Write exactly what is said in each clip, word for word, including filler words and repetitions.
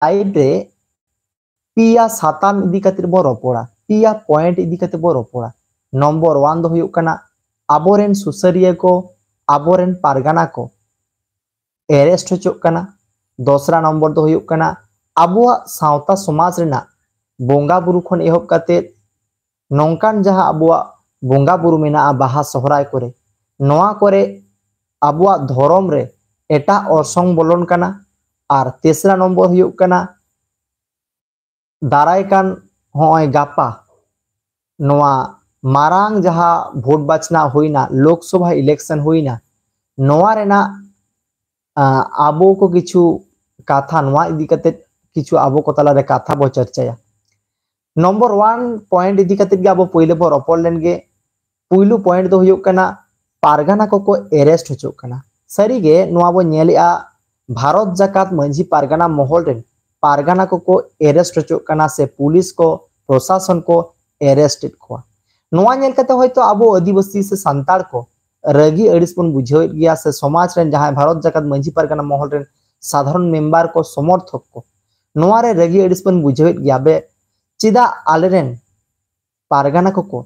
Side ᱨᱮ ᱯᱮᱭᱟ ᱥᱟᱛᱟᱢ ᱤᱫᱤ ᱠᱟᱛᱮ ᱵᱚ ᱨᱚᱯᱚᱲᱟ, ᱯᱮᱭᱟ ᱯᱚᱭᱮᱱᱴ ᱤᱫᱤ ᱠᱟᱛᱮ ᱵᱚ ᱨᱚᱯᱚᱲᱟ᱾ ᱱᱚᱢᱵᱚᱨ ᱚᱣᱟᱱ ᱫᱚ ᱦᱩᱭᱩᱜ ᱠᱟᱱᱟ ᱟᱵᱚᱨᱮᱱ ᱥᱩᱥᱟᱹᱨᱤᱭᱟᱹ ᱠᱚ, ᱟᱵᱚᱨᱮᱱ ᱯᱟᱨᱜᱟᱱᱟ ᱠᱚ ᱮᱨᱮᱥᱴ ᱦᱚᱪᱚᱜ ᱠᱟᱱᱟ᱾ ᱫᱚᱥᱨᱟ ᱱᱚᱢᱵᱚᱨ ᱫᱚ ᱦᱩᱭᱩᱜ ᱠᱟᱱᱟ ᱟᱵᱚᱣᱟᱜ ᱥᱟᱶᱛᱟ ᱥᱚᱢᱟᱡᱽ ᱨᱮᱱᱟᱜ ᱵᱚᱸᱜᱟ ᱵᱩᱨᱩ ᱠᱷᱚᱱ ᱮᱦᱚᱵ ᱠᱟᱛᱮ ᱱᱚᱝᱠᱟᱱ ᱡᱟᱦᱟᱸ ᱟᱵᱚᱣᱟᱜ ᱵᱚᱸᱜᱟ ᱵᱩᱨᱩ ᱢᱮᱱᱟᱜᱼᱟ ᱵᱟᱦᱟ ᱥᱚᱦᱨᱟᱭ ᱠᱚᱨᱮ, ᱱᱚᱣᱟ ᱠᱚᱨᱮ ᱟᱵᱚᱣᱟᱜ ᱫᱷᱚᱨᱚᱢ ᱨᱮ ᱮᱴᱟᱜ ᱚᱨᱥᱚᱝ ᱵᱚᱞᱚᱱ ᱠᱟᱱᱟ᱾ ᱟᱨ ᱛᱮᱥᱨᱟ ᱱᱚᱢᱵᱚᱨ ᱦᱩᱭᱩᱜ ᱠᱟᱱᱟ ᱫᱟᱨᱟᱭ ᱠᱟᱱ ᱦᱚᱸᱜᱼᱚᱭ ᱜᱟᱯᱟ ᱱᱚᱣᱟ ᱢᱟᱨᱟᱝ ᱡᱟᱦᱟᱸ ᱵᱷᱳᱴ ᱵᱟᱪᱷᱱᱟᱣ ᱦᱩᱭᱱᱟ, ᱞᱳᱠᱥᱚᱵᱷᱟ ᱤᱞᱮᱠᱥᱚᱱ ᱦᱩᱭᱱᱟ, ᱱᱚᱣᱟ ᱨᱮᱱᱟᱜ ᱟᱵᱚ ᱠᱚ ᱠᱤᱪᱷᱩ ᱠᱟᱛᱷᱟ, ᱱᱚᱣᱟ ᱤᱫᱤ ᱠᱟᱛᱮ ᱠᱤᱪᱷᱩ ᱟᱵᱚ ᱠᱚ ᱛᱟᱞᱟᱨᱮ ᱠᱟᱛᱷᱟ ᱵᱚ ᱪᱚᱨᱪᱟᱭᱟ᱾ ᱱᱚᱢᱵᱚᱨ ᱚᱣᱟᱱ ᱯᱚᱭᱮᱱᱴ ᱤᱫᱤ ᱠᱟᱛᱮ ᱜᱮ ᱟᱵᱚ ᱯᱳᱭᱞᱳ ᱵᱚ ᱨᱚᱯᱚᱲ ᱞᱮᱱ ᱜᱮ᱾ ᱯᱩᱭᱞᱩ ᱯᱚᱭᱮᱱᱴ ᱫᱚ ᱦᱩᱭᱩᱜ ᱠᱟᱱᱟ ᱯᱟᱨᱜᱟᱱᱟ ᱠᱚᱠᱚ ᱮᱨᱮᱥᱴ ᱦᱚᱪᱚᱜ ᱠᱟᱱᱟ᱾ ᱥᱟᱹᱨᱤᱜᱮ ᱱᱚᱣᱟ ᱵᱚ ᱧᱮᱞᱮᱜᱼᱟ, ᱵᱷᱟᱨᱚᱛ ᱡᱟᱠᱟᱛ ᱢᱟᱹᱡᱷᱤ ᱯᱟᱨᱜᱟᱱᱟ ᱢᱚᱦᱚᱞ ᱨᱮᱱ ᱯᱟᱨᱜᱟᱱᱟ ᱠᱚᱠᱚ ᱮᱨᱮᱥᱴ ᱦᱚᱪᱚᱜ ᱠᱟᱱᱟ ᱥᱮ ᱯᱩᱞᱤᱥ ᱠᱚ, ᱯᱨᱚᱥᱟᱥᱚᱱ ᱠᱚ ᱮᱨᱮᱥᱴ ᱮᱫ ᱠᱚᱣᱟ᱾ ᱱᱚᱣᱟ ᱧᱮᱞ ᱠᱟᱛᱮ ᱦᱚᱭᱛᱳ ᱟᱵᱚ ᱟᱹᱫᱤᱵᱟᱹᱥᱤ ᱥᱮ ᱥᱟᱱᱛᱟᱲ ᱠᱚ ᱨᱟᱹᱜᱤ ᱟᱹᱲᱤᱥ ᱵᱚᱱ ᱵᱩᱡᱷᱟᱹᱣᱮᱫ ᱜᱮᱭᱟ ᱥᱮ ᱥᱚᱢᱟᱡᱽ ᱨᱮᱱ ᱡᱟᱦᱟᱸᱭ ᱵᱷᱟᱨᱚᱛ ᱡᱟᱠᱟᱛ ᱢᱟᱹᱡᱷᱤ ᱯᱟᱨᱜᱟᱱᱟ ᱢᱚᱦᱚᱞ ᱨᱮᱱ ᱥᱟᱫᱷᱟᱨᱚᱱ ᱢᱮᱢᱵᱟᱨ ᱠᱚ, ᱥᱚᱢᱚᱨᱛᱷᱚᱠ ᱠᱚ ᱱᱚᱣᱟ ᱨᱮ ᱨᱟᱹᱜᱤ ᱟᱹᱲᱤᱥ ᱵᱚᱱ ᱵᱩᱡᱷᱟᱹᱣᱮᱫ ᱜᱮᱭᱟ᱾ ᱵᱮ ᱪᱮᱫᱟᱜ ᱟᱞᱮᱨᱮᱱ ᱯᱟᱨᱜᱟᱱᱟ ᱠᱚᱠᱚ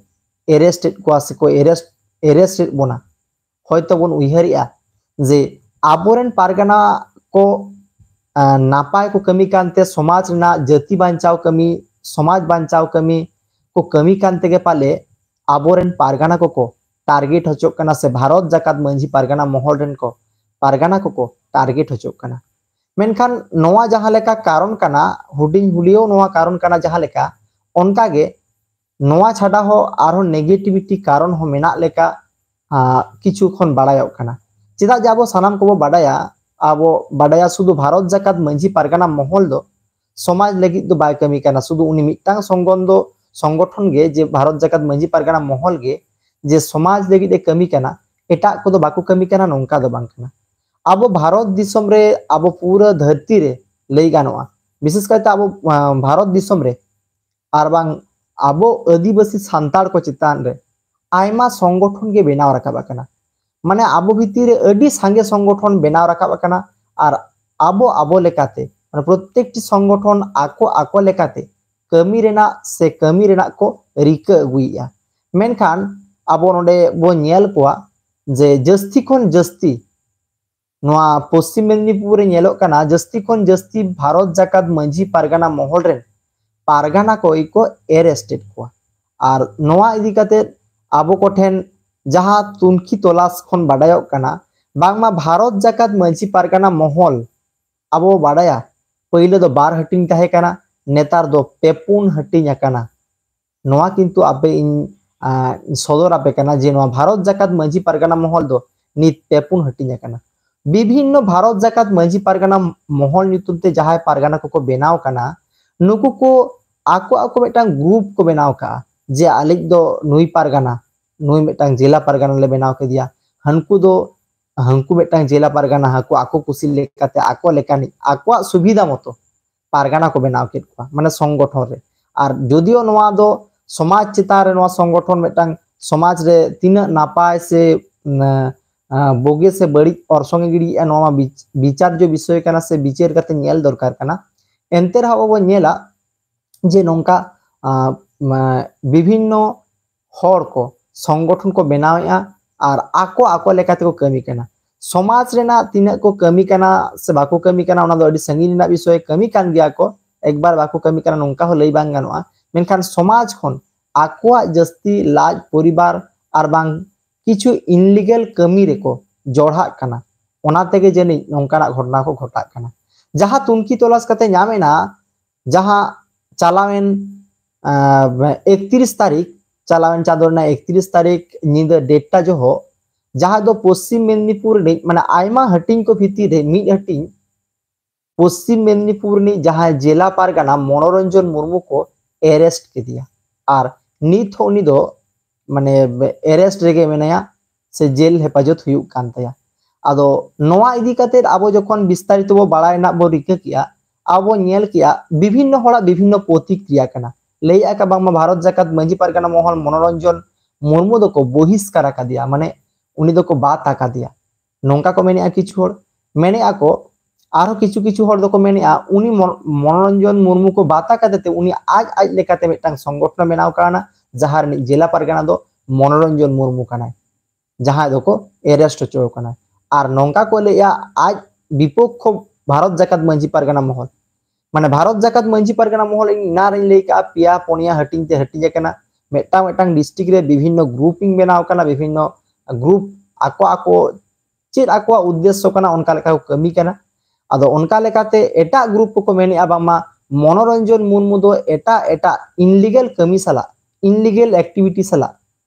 ᱮᱨᱮᱥᱴ ᱮᱫ ᱠᱚᱣᱟ ᱥᱮᱠᱚ ᱮᱨᱮᱥᱴ ᱮᱨᱮᱥᱴ ᱮᱫ ᱵᱚᱱᱟ? ᱦᱚᱭᱛᱚ ᱵᱚᱱ ᱩᱭᱦᱟᱹᱨᱮᱜᱼᱟ ᱡᱮ ᱟᱵᱚᱨᱮᱱ ᱯᱟᱨᱜᱟᱱᱟ ᱠᱚ ᱱᱟᱯᱟᱭ ᱠᱚ ᱠᱟᱹᱢᱤ ᱠᱟᱱᱛᱮ, ᱥᱚᱢᱟᱡᱽ ᱨᱮᱱᱟᱜ ᱡᱟᱹᱛᱤ ᱵᱟᱧᱪᱟᱣ ᱠᱟᱹᱢᱤ, ᱥᱚᱢᱟᱡᱽ ᱵᱟᱧᱪᱟᱣ ᱠᱟᱹᱢᱤ ᱠᱚ ᱠᱟᱹᱢᱤ ᱠᱟᱱ ᱛᱮᱜᱮ ᱯᱟᱞᱮ ᱟᱵᱚᱨᱮᱱ ᱯᱟᱨᱜᱟᱱᱟ ᱠᱚᱠᱚ ᱴᱟᱨᱜᱮᱴ ᱦᱚᱪᱚᱜ ᱠᱟᱱᱟ ᱥᱮ ᱵᱷᱟᱨᱚᱛ ᱡᱟᱠᱟᱛ ᱢᱟᱹᱡᱷᱤ ᱯᱟᱨᱜᱟᱱᱟ ᱢᱚᱦᱚᱞ ᱨᱮᱱ ᱠᱚ ᱯᱟᱨᱜᱟᱱᱟ ᱠᱚᱠᱚ ᱴᱟᱨᱜᱮᱴ ᱦᱚᱪᱚᱜ ᱠᱟᱱᱟ᱾ ᱢᱮᱱᱠᱷᱟᱱ ᱱᱚᱣᱟ ᱡᱟᱦᱟᱸ ᱞᱮᱠᱟ ᱠᱟᱨᱚᱱ ᱠᱟᱱᱟ, ᱦᱩᱰᱤᱧ ᱦᱩᱞᱤᱭᱟᱹ ᱱᱚᱣᱟ ᱠᱟᱨᱚᱱ ᱠᱟᱱᱟ ᱡᱟᱦᱟᱸ ᱞᱮᱠᱟ, ᱚᱱᱠᱟᱜᱮ ᱱᱚᱣᱟ ᱪᱷᱟᱰᱟ ᱦᱚᱸ ᱟᱨᱦᱚᱸ ᱱᱮᱜᱮᱴᱤᱵᱷᱤᱴᱤ ᱠᱟᱨᱚᱱ ᱦᱚᱸ ᱢᱮᱱᱟᱜ ᱞᱮᱠᱟ ᱠᱤᱪᱷᱩ ᱠᱷᱚᱱ ᱵᱟᱲᱟᱭᱚᱜ ᱠᱟᱱᱟ᱾ ᱪᱮᱫᱟᱜ ᱡᱮ ᱟᱵᱚ ᱥᱟᱱᱟᱢ ᱠᱚᱵᱚ ᱵᱟᱰᱟᱭᱟ, ᱟᱵᱚ ᱵᱟᱰᱟᱭᱟ ᱥᱩᱫᱷᱩ ᱵᱷᱟᱨᱚᱛ ᱡᱟᱠᱟᱛ ᱢᱟᱹᱡᱷᱤ ᱯᱟᱨᱜᱟᱱᱟ ᱢᱚᱦᱚᱞ ᱫᱚ ᱥᱚᱢᱟᱡᱽ ᱞᱟᱹᱜᱤᱫ ᱫᱚ ᱵᱟᱭ ᱠᱟᱹᱢᱤ ᱠᱟᱱᱟ᱾ ᱥᱩᱫᱷᱩ ᱩᱱᱤ ᱢᱤᱫᱴᱟᱝ ᱥᱚᱝᱜᱚᱱ ᱫᱚ, ᱥᱚᱝᱜᱚᱴᱷᱚᱱ ᱜᱮ, ᱡᱮ ᱵᱷᱟᱨᱚᱛ ᱡᱟᱠᱟᱛ ᱢᱟᱹᱡᱷᱤ ᱯᱟᱨᱜᱟᱱᱟ ᱢᱚᱦᱚᱞ ᱜᱮ ᱡᱮ ᱥᱚᱢᱟᱡᱽ ᱞᱟᱹᱜᱤᱫ ᱮ ᱠᱟᱹᱢᱤ ᱠᱟᱱᱟ, ᱮᱴᱟᱜ ᱠᱚᱫᱚ ᱵᱟᱠᱚ ᱠᱟᱹᱢᱤ ᱠᱟᱱᱟ, ᱱᱚᱝᱠᱟ ᱫᱚ ᱵᱟᱝ ᱠᱟᱱᱟ᱾ ᱟᱵᱚ ᱵᱷᱟᱨᱚᱛ ᱫᱤᱥᱚᱢ ᱨᱮ, ᱟᱵᱚ ᱯᱩᱨᱟᱹ ᱫᱷᱟᱹᱨᱛᱤ ᱨᱮ ᱞᱟᱹᱭ ᱜᱟᱱᱚᱜᱼᱟ, ᱵᱤᱥᱮᱥ ᱠᱟᱭᱛᱮ ᱟᱵᱚ ᱵᱷᱟᱨᱚᱛ ᱫᱤᱥᱚᱢ ᱨᱮ ᱟᱨ ᱵᱟᱝ ᱟᱵᱚ ᱟᱹᱫᱤᱵᱟᱹᱥᱤ ᱥᱟᱱᱛᱟᱲ ᱠᱚ ᱪᱮᱛᱟᱱ ᱨᱮ ᱟᱭᱢᱟ ᱥᱚᱝᱜᱚᱴᱷᱚᱱ ᱜᱮ ᱵᱮᱱᱟᱣ ᱨᱟᱠᱟᱵ ᱟᱠᱟᱱᱟ᱾ ᱢᱟᱱᱮ ᱟᱵᱚ ᱵᱷᱤᱛᱤᱨ ᱨᱮ ᱟᱹᱰᱤ ᱥᱟᱸᱜᱮ ᱥᱚᱝᱜᱚᱴᱷᱚᱱ ᱵᱮᱱᱟᱣ ᱨᱟᱠᱟᱵ ᱟᱠᱟᱱᱟ᱾ ᱟᱨ ᱟᱵᱚ ᱟᱵᱚ ᱞᱮᱠᱟᱛᱮ ᱢᱟᱱᱮ ᱯᱨᱚᱛᱮᱠᱴᱤ ᱥᱚᱝᱜᱚᱴᱷᱚᱱ ᱟᱠᱚ ᱟᱠᱚ ᱞᱮᱠᱟᱛᱮ ᱠᱟᱹᱢᱤ ᱨᱮᱱᱟᱜ ᱥᱮ ᱠᱟᱹᱢᱤ ᱨᱮᱱᱟᱜ ᱠᱚ ᱨᱤᱠᱟᱹ ᱟᱹᱜᱩᱭᱮᱫᱼᱟ᱾ ᱢᱮᱱᱠᱷᱟᱱ ᱟᱵᱚ ᱱᱚᱰᱮ ᱵᱚ ᱧᱮᱞ ᱠᱚᱣᱟ ᱡᱮ ᱡᱟᱹᱥᱛᱤ ᱠᱷᱚᱱ ᱡᱟᱹᱥᱛᱤ ᱱᱚᱣᱟ ᱯᱚᱥᱪᱤᱢ ᱢᱮᱫᱽᱱᱤᱯᱩᱨ ᱨᱮ ᱧᱮᱞᱚᱜ ᱠᱟᱱᱟ, ᱡᱟᱹᱥᱛᱤ ᱠᱷᱚᱱ ᱡᱟᱹᱥᱛᱤ ᱵᱷᱟᱨᱚᱛ ᱡᱟᱠᱟᱛ ᱢᱟᱹᱡᱷᱤ ᱯᱟᱨᱜᱟᱱᱟ ᱢᱚᱦᱚᱞ ᱨᱮᱱ ᱯᱟᱨᱜᱟᱱᱟ ᱠᱚ ᱜᱮᱠᱚ ᱮᱨᱮᱥᱴᱮᱰ ᱠᱚᱣᱟ᱾ ᱟᱨ ᱱᱚᱣᱟ ᱤᱫᱤ ᱠᱟᱛᱮ ᱟᱵᱚ ᱠᱚᱴᱷᱮᱱ ᱡᱟᱦᱟᱸ ᱛᱩᱱᱠᱷᱤ ᱛᱚᱞᱟᱥ ᱠᱷᱚᱱ ᱵᱟᱰᱟᱭᱚᱜ ᱠᱟᱱᱟ, ᱵᱟᱝᱢᱟ ᱵᱷᱟᱨᱚᱛ ᱡᱟᱠᱟᱛ ᱢᱟᱹᱡᱷᱤ ᱯᱟᱨᱜᱟᱱᱟ ᱢᱚᱦᱚᱞ, ᱟᱵᱚ ᱵᱟᱰᱟᱭᱟ, ᱯᱟᱹᱭᱞᱟᱹ ᱫᱚ ᱵᱟᱨ ᱦᱟᱹᱴᱤᱧ ᱛᱟᱦᱮᱸ ᱠᱟᱱᱟ, ᱱᱮᱛᱟᱨ ᱫᱚ ᱯᱮ ᱯᱩᱱ ᱦᱟᱹᱴᱤᱧ ᱟᱠᱟᱱᱟ᱾ ᱱᱚᱣᱟ ᱠᱤᱱᱛᱩ ᱟᱯᱮ ᱤᱧ, ᱟ, ᱥᱚᱫᱚᱨ ᱟᱯᱮ ᱠᱟᱱᱟ ᱡᱮ ᱱᱚᱣᱟ ᱵᱷᱟᱨᱚᱛ ᱡᱟᱠᱟᱛ ᱢᱟᱹᱡᱷᱤ ᱯᱟᱨᱜᱟᱱᱟ ᱢᱚᱦᱚᱞ ᱫᱚ ᱱᱤᱛ ᱯᱮ ᱯᱩᱱ ᱦᱟᱹᱴᱤᱧ ᱟᱠᱟᱱᱟ᱾ ᱵᱤᱵᱷᱤᱱᱱᱚ ᱵᱷᱟᱨᱚᱛ ᱡᱟᱠᱟᱛ ᱢᱟᱹᱡᱷᱤ ᱯᱟᱨᱜᱟᱱᱟ ᱢᱚᱦᱚᱞ ᱧᱩᱛᱩᱢ ᱛᱮ ᱡᱟᱦᱟᱸᱭ ᱯᱟᱨᱜᱟᱱᱟ ᱠᱚᱠᱚ ᱵᱮᱱᱟᱣ ᱠᱟᱱᱟ, ᱱᱩᱠᱩ ᱠᱚ ᱟᱠᱚ ᱟᱠᱚ ᱢᱤᱫᱴᱟᱝ ᱜᱨᱩᱯ ᱠᱚ ᱵᱮᱱᱟᱣ ᱠᱟᱜᱼᱟ ᱡᱮ ᱟᱞᱮ ᱫᱚ ᱱᱩᱭ ᱯᱟᱨᱜᱟᱱᱟ, ᱱᱩᱭ ᱢᱤᱫᱴᱟᱝ ᱡᱮᱞᱟ ᱯᱟᱨᱜᱟᱱᱟ ᱞᱮ ᱵᱮᱱᱟᱣ ᱠᱮᱫᱮᱭᱟ, ᱦᱟᱹᱱᱠᱩ ᱫᱚ ᱦᱟᱹᱱᱠᱩ ᱢᱤᱫᱴᱟᱝ ᱡᱮᱞᱟ ᱯᱟᱨᱜᱟᱱᱟ, ᱦᱟᱹᱱᱠᱩ ᱟᱠᱚ ᱠᱩᱥᱤ ᱞᱮᱠᱟᱛᱮ ᱟᱠᱚ ᱞᱮᱠᱟᱱᱤᱡ ᱟᱠᱚᱣᱟᱜ ᱥᱩᱵᱤᱫᱷᱟ ᱢᱚᱛᱚ ᱯᱟᱨᱜᱟᱱᱟ ᱠᱚ ᱵᱮᱱᱟᱣ ᱠᱮᱫ ᱠᱚᱣᱟ, ᱢᱟᱱᱮ ᱥᱚᱝᱜᱚᱴᱷᱚᱱ ᱨᱮ᱾ ᱟᱨ ᱡᱚᱫᱤᱭᱳ ᱱᱚᱣᱟ ᱫᱚ ᱥᱚᱢᱟᱡᱽ ᱪᱮᱛᱟᱱ ᱨᱮ, ᱱᱚᱣᱟ ᱥᱚᱝᱜᱚᱴᱷᱚᱱ ᱢᱤᱫᱴᱟᱝ ᱥᱚᱢᱟᱡᱽ ᱨᱮ ᱛᱤᱱᱟᱹᱜ ᱱᱟᱯᱟᱭ ᱥᱮ, ᱩᱢ, ᱟ, ᱵᱩᱜᱤ ᱥᱮ ᱵᱟᱹᱲᱤᱡ ᱚᱨᱥᱚᱝ ᱮ ᱜᱤᱰᱤᱭᱮᱫᱼᱟ, ᱱᱚᱣᱟ ᱢᱟ ᱵᱤᱪ-, ᱵᱤᱪᱟᱨᱡᱚ ᱵᱤᱥᱚᱭ ᱠᱟᱱᱟ ᱥᱮ ᱵᱤᱪᱟᱹᱨ ᱠᱟᱛᱮ ᱧᱮᱞ ᱫᱚᱨᱠᱟᱨ ᱠᱟᱱᱟ᱾ ᱮᱱᱛᱮ ᱨᱮᱦᱚᱸ ᱟᱵᱚ ᱵᱚᱱ ᱧᱮᱞᱟ ᱡᱮ ᱱᱚᱝᱠᱟ, ᱟ, ᱢᱟ-, ᱵᱤᱵᱷᱤᱱᱱᱚ ᱦᱚᱲ ᱠᱚ ᱥᱚᱝᱜᱚᱴᱷᱚᱱ ᱠᱚ ᱵᱮᱱᱟᱣᱮᱫᱼᱟ ᱟᱨ ᱟᱠᱚ ᱟᱠᱚ ᱞᱮᱠᱟ ᱛᱮᱠᱚ ᱠᱟᱹᱢᱤ ᱠᱟᱱᱟ᱾ ᱥᱚᱢᱟᱡᱽ ᱨᱮᱱᱟᱜ ᱛᱤᱱᱟᱹᱜ ᱠᱚ ᱠᱟᱹᱢᱤ ᱠᱟᱱᱟ ᱥᱮ ᱵᱟᱠᱚ ᱠᱟᱹᱢᱤ ᱠᱟᱱᱟ, ᱚᱱᱟ ᱫᱚ ᱟᱹᱰᱤ ᱥᱟᱺᱜᱤᱧ ᱨᱮᱱᱟᱜ ᱵᱤᱥᱚᱭ᱾ ᱠᱟᱹᱢᱤ ᱠᱟᱱ ᱜᱮᱭᱟ ᱠᱚ, ᱮᱠᱵᱟᱨ ᱵᱟᱠᱚ ᱠᱟᱹᱢᱤ ᱠᱟᱱᱟ ᱱᱚᱝᱠᱟ ᱦᱚᱸ ᱞᱟᱹᱭ ᱵᱟᱝ ᱜᱟᱱᱚᱜᱼᱟ᱾ ᱢᱮᱱᱠᱷᱟᱱ ᱥᱚᱢᱟᱡᱽ ᱠᱷᱚᱱ ᱟᱠᱚᱣᱟᱜ ᱡᱟᱹᱥᱛᱤ ᱞᱟᱡ ᱯᱚᱨᱤᱵᱟᱨ ᱟᱨ ᱵᱟᱝ ᱠᱤᱪᱷᱩ ᱤᱱᱞᱤᱜᱟᱞ ᱠᱟᱹᱢᱤ ᱨᱮᱠᱚ ᱡᱚᱲᱦᱟᱜ ᱠᱟᱱᱟ, ᱚᱱᱟ ᱛᱮᱜᱮ ᱡᱟᱹᱱᱤᱡ ᱱᱚᱝᱠᱟᱱᱟᱜ ᱜᱷᱚᱴᱚᱱᱟ ᱠᱚ ᱜᱷᱚᱴᱟᱜ ᱠᱟᱱᱟ᱾ ᱡᱟᱦᱟᱸ ᱛᱩᱱᱠᱷᱤ ᱛᱚᱞᱟᱥ ᱠᱟᱛᱮ ᱧᱟᱢ ᱮᱱᱟ, ᱡᱟᱦᱟᱸ ᱪᱟᱞᱟᱣᱮᱱ, ᱟᱸ, ᱮᱠᱛᱨᱤᱥ ᱛᱟᱹᱨᱤᱠᱷ, ᱪᱟᱞᱟᱣᱮᱱ ᱪᱟᱸᱫᱳ ᱨᱮᱱᱟᱜ ᱮᱠᱛᱨᱤᱥ ᱛᱟᱹᱨᱤᱠᱷ ᱧᱤᱫᱟᱹ ᱰᱮᱴᱴᱟ ᱡᱚᱦᱚᱜ, ᱡᱟᱦᱟᱸ ᱫᱚ ᱯᱚᱥᱪᱤᱢ ᱢᱮᱫᱽᱱᱤᱯᱩᱨ ᱨᱤᱱᱤᱡ, ᱢᱟᱱᱮ ᱟᱭᱢᱟ ᱦᱟᱹᱴᱤᱧ ᱠᱚ ᱵᱷᱤᱛᱤᱨ ᱨᱮ ᱢᱤᱫ ᱦᱟᱹᱴᱤᱧ, ᱯᱚᱥᱪᱤᱢ ᱢᱮᱫᱽᱱᱤᱯᱩᱨ ᱨᱤᱱᱤᱡ ᱡᱟᱦᱟᱸᱭ ᱡᱮᱞᱟ ᱯᱟᱨᱜᱟᱱᱟ ᱢᱚᱱᱳᱨᱚᱧᱡᱚᱱ ᱢᱩᱨᱢᱩ ᱠᱚ ᱮᱨᱮᱥᱴ ᱠᱮᱫᱮᱭᱟ᱾ ᱟᱨ ᱱᱤᱛ ᱦᱚᱸ ᱩᱱᱤ ᱫᱚ, ᱢᱟᱱᱮ, ᱮᱨᱮᱥᱴ ᱨᱮᱜᱮ ᱢᱮᱱᱟᱭᱟ ᱥᱮ ᱡᱮᱞ ᱦᱮᱯᱟᱡᱚᱛ ᱦᱩᱭᱩᱜ ᱠᱟᱱ ᱛᱟᱭᱟ᱾ ᱟᱫᱚ ᱱᱚᱣᱟ ᱤᱫᱤ ᱠᱟᱛᱮ ᱟᱵᱚ ᱡᱚᱠᱷᱚᱱ ᱵᱤᱥᱛᱟᱨᱤᱛᱚ ᱵᱚ ᱵᱟᱲᱟᱭ ᱨᱮᱱᱟᱜ ᱵᱚ ᱨᱤᱠᱟᱹ ᱠᱮᱜᱼᱟ, ᱟᱵᱚ ᱧᱮᱞ ᱠᱮᱜᱼᱟ ᱵᱤᱵᱷᱤᱱᱱᱚ ᱦᱚᱲᱟᱜ ᱵᱤᱵᱷᱤᱱᱱᱚ ᱯᱨᱚᱛᱤᱠᱨᱤᱭᱟ ᱠᱟᱱᱟ᱾ ᱞᱟᱹᱭᱮᱜᱼᱟ ᱠᱚ ᱵᱟᱝᱢᱟ ᱵᱷᱟᱨᱚᱛ ᱡᱟᱠᱟᱛ ᱢᱟᱹᱡᱷᱤ ᱯᱟᱨᱜᱟᱱᱟ ᱢᱚᱦᱚᱞ ᱢᱚᱱᱳᱨᱚᱧᱡᱚᱱ ᱢᱩᱨᱢᱩ ᱫᱚᱠᱚ ᱵᱚᱦᱤᱥᱠᱟᱨ ᱟᱠᱟᱫᱮᱭᱟ, ᱢᱟᱱᱮ ᱩᱱᱤ ᱫᱚᱠᱚ ᱵᱟᱫ ᱟᱠᱟᱫᱮᱭᱟ, ᱱᱚᱝᱠᱟ ᱠᱚ ᱢᱮᱱᱮᱜᱼᱟ ᱠᱤᱪᱷᱩ ᱦᱚᱲ᱾ ᱢᱮᱱᱮᱜᱼᱟ ᱠᱚ ᱟᱨᱦᱚᱸ ᱠᱤᱪᱷᱩ ᱠᱤᱪᱷᱩ ᱦᱚᱲ ᱫᱚᱠᱚ ᱢᱮᱱᱮᱫᱼᱟ, ᱩᱱᱤ ᱢᱚᱱᱚᱨᱚᱧᱡᱚᱱ ᱢᱩᱨᱢᱩ ᱠᱚ ᱵᱟᱫ ᱠᱟᱛᱮ ᱩᱱᱤ ᱟᱡ ᱟᱡ ᱞᱮᱠᱟᱛᱮ ᱢᱤᱫᱴᱟᱝ ᱥᱚᱝᱜᱚᱴᱷᱚᱱ ᱵᱮᱱᱟᱣ ᱠᱟᱣᱱᱟ, ᱡᱟᱦᱟᱸ ᱨᱤᱱᱤᱡ ᱡᱮᱞᱟ ᱯᱟᱨᱜᱟᱱᱟ ᱫᱚ ᱢᱚᱱᱚᱨᱚᱧᱡᱚᱱ ᱢᱩᱨᱢᱩ ᱠᱟᱱᱟᱭ, ᱡᱟᱦᱟᱸᱭ ᱫᱚᱠᱚ ᱮᱨᱮᱥᱴ ᱦᱚᱪᱚ ᱠᱟᱱᱟ᱾ ᱟᱨ ᱱᱚᱝᱠᱟ ᱠᱚ ᱞᱟᱹᱭᱮᱫᱼᱟ ᱟᱡ ᱵᱤᱯᱚᱠᱠᱷᱚ ᱵᱷᱟᱨᱚᱛ ᱡᱟᱠᱟᱛ ᱢᱟᱹᱡᱷᱤ ᱯᱟᱨᱜᱟᱱᱟ ᱢᱚᱦᱚᱞ, ᱢᱟᱱᱮ ᱵᱷᱟᱨᱚᱛ ᱡᱟᱠᱟᱛ ᱢᱟᱹᱡᱷᱤ ᱯᱟᱨᱜᱟᱱᱟ ᱢᱚᱦᱚᱞ, ᱤᱧ ᱮᱱᱟᱱ ᱨᱤᱧ ᱞᱟᱹᱭ ᱠᱟᱜᱼᱟ, ᱯᱮᱭᱟ ᱯᱩᱱᱭᱟ ᱦᱟᱹᱴᱤᱧ ᱛᱮ ᱦᱟᱹᱴᱤᱧ ᱟᱠᱟᱱᱟ᱾ ᱢᱤᱫᱴᱟᱝ ᱢᱤᱫᱴᱟᱝ ᱰᱤᱥᱴᱨᱤᱠᱴ ᱨᱮ ᱵᱤᱵᱷᱤᱱᱱᱚ ᱜᱨᱩᱯᱤᱝ ᱵᱮᱱᱟᱣ ᱟᱠᱟᱱᱟ, ᱵᱤᱵᱷᱤᱱᱱᱚ ᱜᱨᱩᱯ ᱟᱠᱚ ᱟᱠᱚ ᱪᱮᱫ ᱟᱠᱚᱣᱟᱜ ᱩᱫᱽᱫᱮᱥᱥᱚ ᱠᱟᱱᱟ, ᱚᱱᱠᱟ ᱞᱮᱠᱟ ᱠᱚ ᱠᱟᱹᱢᱤ ᱠᱟᱱᱟ᱾ ᱟᱫᱚ ᱚᱱᱠᱟ ᱞᱮᱠᱟᱛᱮ ᱮᱴᱟᱜ ᱜᱨᱩᱯ ᱠᱚᱠᱚ ᱢᱮᱱᱮᱫᱼᱟ ᱵᱟᱝᱢᱟ ᱢᱚᱱᱚᱨᱚᱧᱡᱚᱱ ᱢᱩᱨᱢᱩ ᱫᱚ ᱮᱴᱟᱜ ᱮᱴᱟᱜ ᱤᱱᱞᱤᱜᱟᱞ ᱠᱟᱹᱢᱤ ᱥᱟᱞᱟᱜ, ᱤᱱᱞᱤᱜᱟᱞ ᱮᱠᱴᱤᱵᱷᱤᱴᱤ ᱥᱟᱞᱟᱜ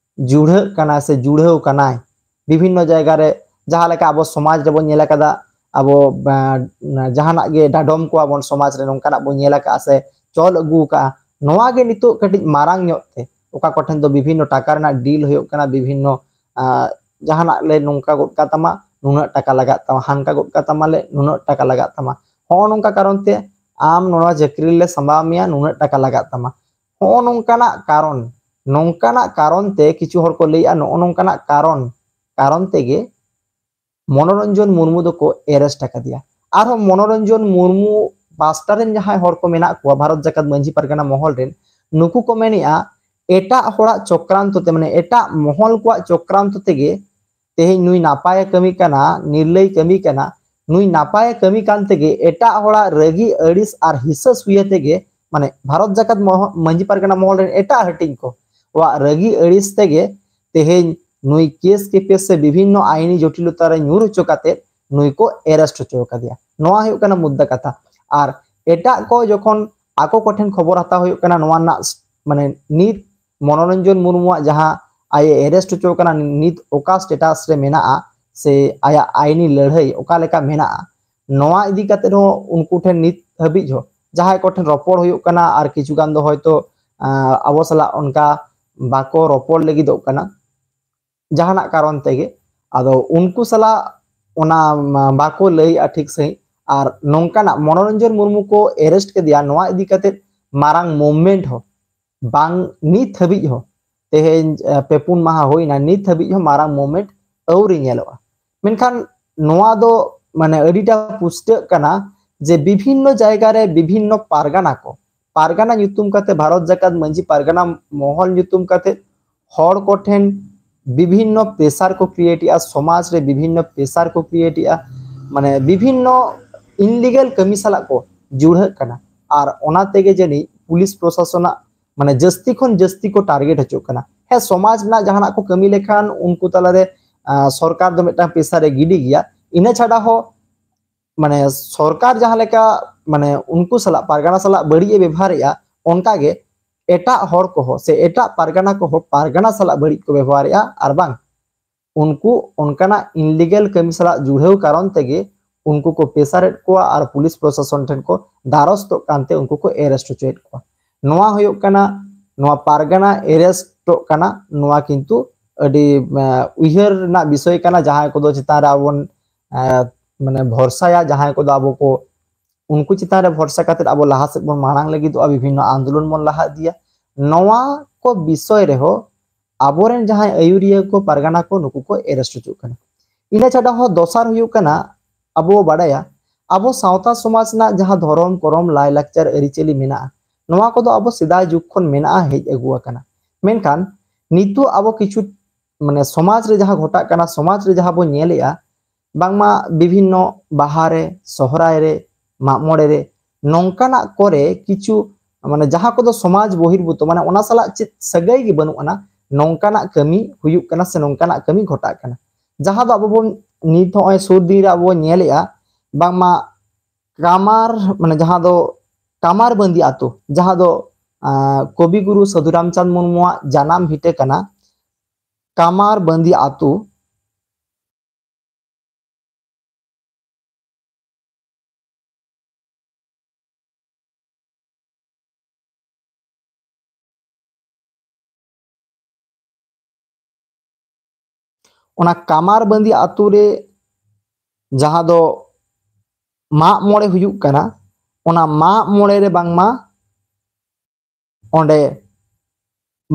ᱡᱩᱲᱦᱟᱹᱜ ᱠᱟᱱᱟ ᱥᱮ ᱡᱩᱲᱦᱟᱹᱣ ᱠᱟᱱᱟᱭ ᱵᱤᱵᱷᱤᱱᱱᱚ ᱡᱟᱭᱜᱟ ᱨᱮ᱾ ᱡᱟᱦᱟᱸ ᱞᱮᱠᱟ ᱟᱵᱚ ᱥᱚᱢᱟᱡᱽ ᱨᱮᱵᱚᱱ ᱧᱮᱞ ᱟᱠᱟᱫᱟ, ᱟᱵᱚ ᱡᱟᱦᱟᱱᱟᱜ ᱜᱮ ᱰᱟᱰᱚᱢ ᱠᱚᱣᱟ ᱵᱚᱱ, ᱥᱚᱢᱟᱡᱽ ᱨᱮ ᱱᱚᱝᱠᱟᱱᱟᱜ ᱵᱚᱱ ᱧᱮᱞ ᱟᱠᱟᱫᱼᱟ ᱥᱮ ᱪᱚᱞ ᱟᱹᱜᱩ ᱟᱠᱟᱫᱼᱟ, ᱱᱚᱣᱟ ᱜᱮ ᱱᱤᱛᱚᱜ ᱠᱟᱹᱴᱤᱡ ᱢᱟᱨᱟᱝ ᱧᱚᱜ ᱛᱮ ᱚᱠᱟ ᱠᱚᱴᱷᱮᱱ ᱫᱚ ᱵᱤᱵᱷᱤᱱᱱᱚ ᱴᱟᱠᱟ ᱨᱮᱱᱟᱜ ᱰᱤᱞ ᱦᱩᱭᱩᱜ ᱠᱟᱱᱟ, ᱵᱤᱵᱷᱤᱱᱱᱚ ᱡᱟᱦᱟᱱᱟᱜ ᱞᱮ ᱱᱚᱝᱠᱟ ᱜᱚᱫ ᱠᱟᱜ ᱛᱟᱢᱟ, ᱱᱩᱱᱟᱹᱜ ᱴᱟᱠᱟ ᱞᱟᱜᱟᱜ ᱛᱟᱢᱟ, ᱦᱟᱱᱠᱟ ᱜᱚᱫ ᱠᱟᱜ ᱛᱟᱢᱟ ᱞᱮ, ᱱᱩᱱᱟᱹᱜ ᱴᱟᱠᱟ ᱞᱟᱜᱟᱜ ᱛᱟᱢᱟ᱾ ᱦᱚᱸᱜᱼᱚ ᱱᱚᱝᱠᱟ ᱠᱟᱨᱚᱱ ᱛᱮ ᱟᱢ ᱱᱚᱣᱟ ᱪᱟᱹᱠᱨᱤ ᱞᱮ ᱥᱟᱢᱵᱟᱣ ᱢᱮᱭᱟ, ᱱᱩᱱᱟᱹᱜ ᱴᱟᱠᱟ ᱞᱟᱜᱟᱜ ᱛᱟᱢᱟ᱾ ᱦᱚᱸᱜᱼᱚ ᱱᱚᱝᱠᱟᱱᱟᱜ ᱠᱟᱨᱚᱱ, ᱱᱚᱝᱠᱟᱱᱟᱜ ᱠᱟᱨᱚᱱ ᱛᱮ ᱠᱤᱪᱷᱩ ᱦᱚᱲ ᱠᱚ ᱞᱟᱹᱭᱮᱜᱼᱟ, ᱱᱚᱜᱼᱚ ᱱᱚᱝᱠᱟᱱᱟᱜ ᱠᱟᱨᱚᱱ, ᱠᱟᱨᱚᱱ ᱛᱮᱜᱮ ᱢᱚᱱᱚᱨᱚᱧᱡᱚᱱ ᱢᱩᱨᱢᱩ ᱫᱚᱠᱚ ᱮᱨᱮᱥᱴ ᱟᱠᱟᱫᱮᱭᱟ᱾ ᱟᱨᱦᱚᱸ ᱢᱚᱱᱚᱨᱚᱧᱡᱚᱱ ᱢᱩᱨᱢᱩ ᱯᱟᱥᱴᱟ ᱨᱮᱱ ᱡᱟᱦᱟᱸᱭ ᱦᱚᱲ ᱠᱚ ᱢᱮᱱᱟᱜ ᱠᱚᱣᱟ ᱵᱷᱟᱨᱚᱛ ᱡᱟᱠᱟᱛ ᱢᱟᱹᱡᱷᱤ ᱯᱟᱨᱜᱟᱱᱟ ᱢᱚᱦᱚᱞ ᱨᱮᱱ, ᱱᱩᱠᱩ ᱠᱚ ᱢᱮᱱᱮᱜᱼᱟ ᱮᱴᱟᱜ ᱦᱚᱲᱟᱜ ᱪᱚᱠᱨᱟᱱᱛᱚ ᱛᱮ, ᱢᱟᱱᱮ ᱮᱴᱟᱜ ᱢᱚᱦᱚᱞ ᱠᱚᱣᱟᱜ ᱪᱚᱠᱨᱟᱱᱛᱚ ᱛᱮᱜᱮ ᱛᱮᱦᱮᱧ ᱱᱩᱭ ᱱᱟᱯᱟᱭᱮ ᱠᱟᱹᱢᱤ ᱠᱟᱱᱟ, ᱱᱤᱨᱞᱟᱹᱭ ᱠᱟᱹᱢᱤ ᱠᱟᱱᱟ, ᱱᱩᱭ ᱱᱟᱯᱟᱭᱮ ᱠᱟᱹᱢᱤ ᱠᱟᱱ ᱛᱮᱜᱮ ᱮᱴᱟᱜ ᱦᱚᱲᱟᱜ ᱨᱟᱹᱜᱤ ᱟᱹᱲᱤᱥ ᱟᱨ ᱦᱤᱥᱟᱹ ᱥᱩᱭᱟᱹ ᱛᱮᱜᱮ, ᱢᱟᱱᱮ ᱵᱷᱟᱨᱚᱛ ᱡᱟᱠᱟᱛ ᱢᱚᱦ-, ᱢᱟᱹᱡᱷᱤ ᱯᱟᱨᱜᱟᱱᱟ ᱢᱚᱦᱚᱞ ᱨᱮᱱ ᱮᱴᱟᱜ ᱦᱟᱹᱴᱤᱧ ᱠᱚ ᱣᱟᱜ ᱨᱟᱹᱜᱤ ᱟᱹᱲᱤᱥ ᱛᱮᱜᱮ ᱛᱮᱦᱮᱧ ᱱᱩᱭ ᱠᱮᱥ ᱠᱮᱯᱮᱥ ᱥᱮ ᱵᱤᱵᱷᱤᱱᱱᱚ ᱟᱭᱤᱱᱤ ᱡᱚᱴᱤᱞᱚᱛᱟ ᱨᱮ ᱧᱩᱨ ᱦᱚᱪᱚ ᱠᱟᱛᱮ ᱱᱩᱭ ᱠᱚ ᱮᱨᱮᱥᱴ ᱦᱚᱪᱚ ᱟᱠᱟᱫᱮᱭᱟ᱾ ᱱᱚᱣᱟ ᱦᱩᱭᱩᱜ ᱠᱟᱱᱟ ᱢᱩᱫᱽᱫᱟ ᱠᱟᱛᱷᱟ᱾ ᱟᱨ ᱮᱴᱟᱜ ᱠᱚ ᱡᱚᱠᱷᱚᱱ ᱟᱠᱚ ᱠᱚᱴᱷᱮᱱ ᱠᱷᱚᱵᱚᱨ ᱦᱟᱛᱟᱣ ᱦᱩᱭᱩᱜ ᱠᱟᱱᱟ ᱱᱚᱣᱟ ᱨᱮᱱᱟᱜ ᱢᱟᱱᱮ ᱱᱤᱛ ᱢᱚᱱᱚᱨᱚᱧᱡᱚᱱ ᱢᱩᱨᱢᱩᱣᱟᱜ ᱡᱟᱦᱟᱸ ᱟᱡ ᱮ ᱮᱨᱮᱥᱴ ᱦᱚᱪᱚ ᱠᱟᱱᱟ, ᱱᱤᱛ ᱚᱠᱟ ᱥᱴᱮᱴᱟᱥ ᱨᱮ ᱢᱮᱱᱟᱜᱼᱟ ᱥᱮ ᱟᱭᱟᱜ ᱟᱭᱤᱱᱤ ᱞᱟᱹᱲᱦᱟᱹᱭ ᱚᱠᱟ ᱞᱮᱠᱟ ᱢᱮᱱᱟᱜᱼᱟ, ᱱᱚᱣᱟ ᱤᱫᱤ ᱠᱟᱛᱮ ᱦᱚᱸ ᱩᱱᱠᱩ ᱴᱷᱮᱱ ᱱᱤᱛ ᱦᱟᱹᱵᱤᱡ ᱦᱚᱸ ᱡᱟᱦᱟᱸᱭ ᱠᱚᱴᱷᱮᱱ ᱨᱚᱯᱚᱲ ᱦᱩᱭᱩᱜ ᱠᱟᱱᱟ ᱟᱨ ᱠᱤᱪᱷᱩ ᱜᱟᱱ ᱫᱚ ᱦᱚᱭᱛᱳ, ᱟᱸ, ᱟᱵᱚ ᱥᱟᱞᱟᱜ ᱚᱱᱠᱟ ᱵᱟᱠᱚ ᱨᱚᱯᱚᱲ ᱞᱟᱹᱜᱤᱫᱚᱜ ᱠᱟᱱᱟ ᱡᱟᱦᱟᱱᱟᱜ ᱠᱟᱨᱚᱱ ᱛᱮᱜᱮ᱾ ᱟᱫᱚ ᱩᱱᱠᱩ ᱥᱟᱞᱟᱜ ᱚᱱᱟ, ᱢᱟ, ᱵᱟᱠᱚ ᱞᱟᱹᱭᱮᱜᱼᱟ ᱴᱷᱤᱠ ᱥᱟᱺᱦᱤᱡ᱾ ᱟᱨ ᱱᱚᱝᱠᱟᱱᱟᱜ ᱢᱚᱱᱚᱨᱚᱧᱡᱚᱱ ᱢᱩᱨᱢᱩ ᱠᱚ ᱮᱨᱮᱥᱴ ᱠᱮᱫᱮᱭᱟ, ᱱᱚᱣᱟ ᱤᱫᱤ ᱠᱟᱛᱮ ᱢᱟᱨᱟᱝ ᱢᱩᱵᱷᱢᱮᱱᱴ ᱦᱚᱸ ᱵᱟᱝ, ᱱᱤᱛ ᱦᱟᱹᱵᱤᱡ ᱦᱚᱸ, ᱛᱮᱦᱮᱧ, ᱮ, ᱯᱮ ᱯᱩᱱ ᱢᱟᱦᱟ ᱦᱩᱭᱱᱟ, ᱱᱤᱛ ᱦᱟᱹᱵᱤᱡ ᱦᱚᱸ ᱢᱟᱨᱟᱝ ᱢᱩᱵᱷᱢᱮᱱᱴ ᱟᱹᱣᱨᱤ ᱧᱮᱞᱚᱜᱼᱟ᱾ ᱢᱮᱱᱠᱷᱟᱱ ᱱᱚᱣᱟ ᱫᱚ ᱢᱟᱱᱮ ᱟᱹᱰᱤᱴᱟ ᱯᱩᱥᱴᱟᱹᱜ ᱠᱟᱱᱟ ᱡᱮ ᱵᱤᱵᱷᱤᱱᱱᱚ ᱡᱟᱭᱜᱟ ᱨᱮ ᱵᱤᱵᱷᱤᱱᱱᱚ ᱯᱟᱨᱜᱟᱱᱟ ᱠᱚ, ᱯᱟᱨᱜᱟᱱᱟ ᱧᱩᱛᱩᱢ ᱠᱟᱛᱮ, ᱵᱷᱟᱨᱚᱛ ᱡᱟᱠᱟᱛ ᱢᱟᱹᱡᱷᱤ ᱯᱟᱨᱜᱟᱱᱟ ᱢᱚᱦᱚᱞ ᱧᱩᱛᱩᱢ ᱠᱟᱛᱮ ᱦᱚᱲ ᱠᱚᱴᱷᱮᱱ ᱵᱤᱵᱷᱤᱱᱱᱚ ᱯᱨᱮᱥᱟᱨ ᱠᱚ ᱠᱨᱤᱭᱮᱴ ᱮᱜᱼᱟ, ᱥᱚᱢᱟᱡᱽ ᱨᱮ ᱵᱤᱵᱷᱤᱱᱱᱚ ᱯᱨᱮᱥᱟᱨ ᱠᱚ ᱠᱨᱤᱭᱮᱴ ᱮᱜᱼᱟ, ᱢᱟᱱᱮ ᱵᱤᱵᱷᱤᱱᱱᱚ ᱤᱱᱞᱤᱜᱟᱞ ᱠᱟᱹᱢᱤ ᱥᱟᱞᱟᱜ ᱠᱚ ᱡᱩᱲᱦᱟᱹᱜ ᱠᱟᱱᱟ᱾ ᱟᱨ ᱚᱱᱟ ᱛᱮᱜᱮ ᱡᱟᱹᱱᱤᱡ ᱯᱩᱞᱤᱥ ᱯᱨᱚᱥᱟᱥᱚᱱᱟᱜ ᱢᱟᱱᱮ ᱡᱟᱹᱥᱛᱤ ᱠᱷᱚᱱ ᱡᱟᱹᱥᱛᱤ ᱠᱚ ᱴᱟᱨᱜᱮᱴ ᱦᱚᱪᱚᱜ ᱠᱟᱱᱟ᱾ ᱦᱮᱸ, ᱥᱚᱢᱟᱡᱽ ᱨᱮᱱᱟᱜ ᱡᱟᱦᱟᱱᱟᱜ ᱠᱚ ᱠᱟᱹᱢᱤ ᱞᱮᱠᱷᱟᱱ ᱩᱱᱠᱩ ᱛᱟᱞᱟᱨᱮ, ᱟᱸ, ᱥᱚᱨᱠᱟᱨ ᱫᱚ ᱢᱤᱫᱴᱟᱝ ᱯᱨᱮᱥᱟᱨ ᱮ ᱜᱤᱰᱤ ᱜᱮᱭᱟ᱾ ᱤᱱᱟᱹ ᱪᱷᱟᱰᱟ ᱦᱚᱸ ᱢᱟᱱᱮ ᱥᱚᱨᱠᱟᱨ ᱡᱟᱦᱟᱸ ᱞᱮᱠᱟ ᱢᱟᱱᱮ ᱩᱱᱠᱩ ᱥᱟᱞᱟᱜ, ᱯᱟᱨᱜᱟᱱᱟ ᱥᱟᱞᱟᱜ ᱵᱟᱹᱲᱤᱡ ᱮ ᱵᱮᱵᱚᱦᱟᱨᱮᱜᱼᱟ, ᱚᱱᱠᱟ ᱜᱮ ᱮᱴᱟᱜ ᱦᱚᱲ ᱠᱚᱦᱚᱸ ᱥᱮ ᱮᱴᱟᱜ ᱯᱟᱨᱜᱟᱱᱟ ᱠᱚᱦᱚᱸ ᱯᱟᱨᱜᱟᱱᱟ ᱥᱟᱞᱟᱜ ᱵᱟᱹᱲᱤᱡ ᱠᱚ ᱵᱮᱵᱚᱦᱟᱨᱮᱜᱼᱟ, ᱟᱨ ᱵᱟᱝ ᱩᱱᱠᱩ ᱚᱱᱠᱟᱱᱟᱜ ᱤᱱᱞᱤᱜᱟᱞ ᱠᱟᱹᱢᱤ ᱥᱟᱞᱟᱜ ᱡᱩᱲᱦᱟᱹᱣ ᱠᱟᱨᱚᱱ ᱛᱮᱜᱮ ᱩᱱᱠᱩ ᱠᱚ ᱯᱨᱮᱥᱟᱨᱮᱫ ᱠᱚᱣᱟ ᱟᱨ ᱯᱩᱞᱤᱥ ᱯᱨᱚᱥᱟᱥᱚᱱ ᱴᱷᱮᱱ ᱠᱚ ᱫᱟᱨᱚᱥᱛᱚᱜ ᱠᱟᱱᱛᱮ ᱩᱱᱠᱩ ᱠᱚ ᱮᱨᱮᱥᱴ ᱦᱚᱪᱚᱭᱮᱫ ᱠᱚᱣᱟ᱾ ᱱᱚᱣᱟ ᱦᱩᱭᱩᱜ ᱠᱟᱱᱟ, ᱱᱚᱣᱟ ᱯᱟᱨᱜᱟᱱᱟ ᱮᱨᱮᱥᱴᱚᱜ ᱠᱟᱱᱟ, ᱱᱚᱣᱟ ᱠᱤᱱᱛᱩ ᱟᱹᱰᱤ, ᱮ, ᱩᱭᱦᱟᱹᱨ ᱨᱮᱱᱟᱜ ᱵᱤᱥᱚᱭ ᱠᱟᱱᱟ, ᱡᱟᱦᱟᱸᱭ ᱠᱚᱫᱚ ᱪᱮᱛᱟᱱ ᱨᱮ ᱟᱵᱚ ᱵᱚᱱ, ᱮ, ᱢᱟᱱᱮ ᱵᱷᱚᱨᱥᱟᱭᱟ, ᱡᱟᱦᱟᱸᱭ ᱠᱚᱫᱚ ᱟᱵᱚ ᱠᱚ ᱩᱱᱠᱩ ᱪᱮᱛᱟᱱ ᱨᱮ ᱵᱷᱚᱨᱥᱟ ᱠᱟᱛᱮ ᱟᱵᱚ ᱞᱟᱦᱟ ᱥᱮᱫ ᱵᱚᱱ ᱢᱟᱲᱟᱝ ᱞᱟᱹᱜᱤᱫᱚᱜᱼᱟ, ᱵᱤᱵᱷᱤᱱᱱᱚ ᱟᱱᱫᱳᱞᱚᱱ ᱵᱚᱱ ᱞᱟᱦᱟ ᱤᱫᱤᱭᱟ᱾ ᱱᱚᱣᱟ ᱠᱚ ᱵᱤᱥᱚᱭ ᱨᱮᱦᱚᱸ ᱟᱵᱚᱨᱮᱱ ᱡᱟᱦᱟᱸᱭ ᱟᱹᱭᱩᱨᱤᱭᱟᱹ ᱠᱚ, ᱯᱟᱨᱜᱟᱱᱟ ᱠᱚ, ᱱᱩᱠᱩ ᱠᱚ ᱮᱨᱮᱥᱴ ᱦᱚᱪᱚᱜ ᱠᱟᱱᱟ᱾ ᱤᱱᱟᱹ ᱪᱷᱟᱰᱟ ᱦᱚᱸ ᱫᱚᱥᱟᱨ ᱦᱩᱭᱩᱜ ᱠᱟᱱᱟ, ᱟᱵᱚ ᱵᱚ ᱵᱟᱰᱟᱭᱟ ᱟᱵᱚ ᱥᱟᱶᱛᱟ ᱥᱚᱢᱟᱡᱽ ᱨᱮᱱᱟᱜ ᱡᱟᱦᱟᱸ ᱫᱷᱚᱨᱚᱢ, ᱠᱚᱨᱚᱢ, ᱞᱟᱭᱼᱞᱟᱠᱪᱟᱨ, ᱟᱹᱨᱤᱪᱟᱹᱞᱤ ᱢᱮᱱᱟᱜᱼᱟ, ᱱᱚᱣᱟ ᱠᱚᱫᱚ ᱟᱵᱚ ᱥᱮᱫᱟᱭ ᱡᱩᱜᱽ ᱠᱷᱚᱱ ᱢᱮᱱᱟᱜᱼᱟ, ᱦᱮᱡ ᱟᱹᱜᱩ ᱟᱠᱟᱱᱟ᱾ ᱢᱮᱱᱠᱷᱟᱱ ᱱᱤᱛᱚᱜ ᱟᱵᱚ ᱠᱤᱪᱷᱩ ᱢᱟᱱᱮ ᱥᱚᱢᱟᱡᱽ ᱨᱮ ᱡᱟᱦᱟᱸ ᱜᱷᱚᱴᱟᱜ ᱠᱟᱱᱟ, ᱥᱚᱢᱟᱡᱽ ᱨᱮ ᱡᱟᱦᱟᱸ ᱵᱚᱱ ᱧᱮᱞᱮᱜᱼᱟ, ᱵᱟᱝᱢᱟ ᱵᱤᱵᱷᱤᱱᱱᱚ ᱵᱟᱦᱟ ᱨᱮ, ᱥᱚᱦᱨᱟᱭ ᱨᱮ, ᱢᱟᱜ ᱢᱚᱬᱮ ᱨᱮ, ᱱᱚᱝᱠᱟᱱᱟᱜ ᱠᱚᱨᱮ ᱠᱤᱪᱷᱩ ᱢᱟᱱᱮ ᱡᱟᱦᱟᱸ ᱠᱚᱫᱚ ᱥᱚᱢᱟᱡᱽ ᱵᱚᱦᱤᱨᱵᱷᱩᱛᱚ, ᱢᱟᱱᱮ ᱚᱱᱟ ᱥᱟᱞᱟᱜ ᱪᱮᱫ ᱥᱟᱹᱜᱟᱹᱭ ᱜᱮ ᱵᱟᱹᱱᱩᱜ ᱟᱱᱟ, ᱱᱚᱝᱠᱟᱱᱟᱜ ᱠᱟᱹᱢᱤ ᱦᱩᱭᱩᱜ ᱠᱟᱱᱟ ᱥᱮ ᱱᱚᱝᱠᱟᱱᱟᱜ ᱠᱟᱹᱢᱤ ᱜᱷᱚᱴᱟᱜ ᱠᱟᱱᱟ᱾ ᱡᱟᱦᱟᱸ ᱫᱚ ᱟᱵᱚ ᱵᱚᱱ ᱱᱤᱛ ᱦᱚᱸᱜᱼᱚᱭ ᱥᱩᱨ ᱫᱤᱱ ᱨᱮ ᱟᱵᱚ ᱵᱚᱱ ᱧᱮᱞᱮᱜᱼᱟ, ᱵᱟᱝᱢᱟ ᱠᱟᱢᱟᱨ, ᱢᱟᱱᱮ ᱡᱟᱦᱟᱸ ᱫᱚ ᱠᱟᱢᱟᱨ ᱵᱟᱸᱫᱤ ᱟᱛᱳ, ᱡᱟᱦᱟᱸ ᱫᱚ, ᱟᱸ, ᱠᱚᱵᱤ ᱜᱩᱨᱩ ᱥᱟᱹᱫᱷᱩ ᱨᱟᱢᱪᱟᱸᱫᱽ ᱢᱩᱨᱢᱩᱣᱟᱜ ᱡᱟᱱᱟᱢ ᱵᱷᱤᱴᱟᱹ ᱠᱟᱱᱟ, ᱠᱟᱢᱟᱨ ᱵᱟᱸᱫᱤ ᱟᱛᱳ, ᱚᱱᱟ ᱠᱟᱢᱟᱨ ᱵᱟᱸᱫᱤ ᱟᱛᱳ ᱨᱮ ᱡᱟᱦᱟᱸ ᱫᱚ ᱢᱟᱜ ᱢᱚᱬᱮ ᱦᱩᱭᱩᱜ ᱠᱟᱱᱟ, ᱚᱱᱟ ᱢᱟᱜ ᱢᱚᱬᱮ ᱨᱮ ᱵᱟᱝᱢᱟ ᱚᱸᱰᱮ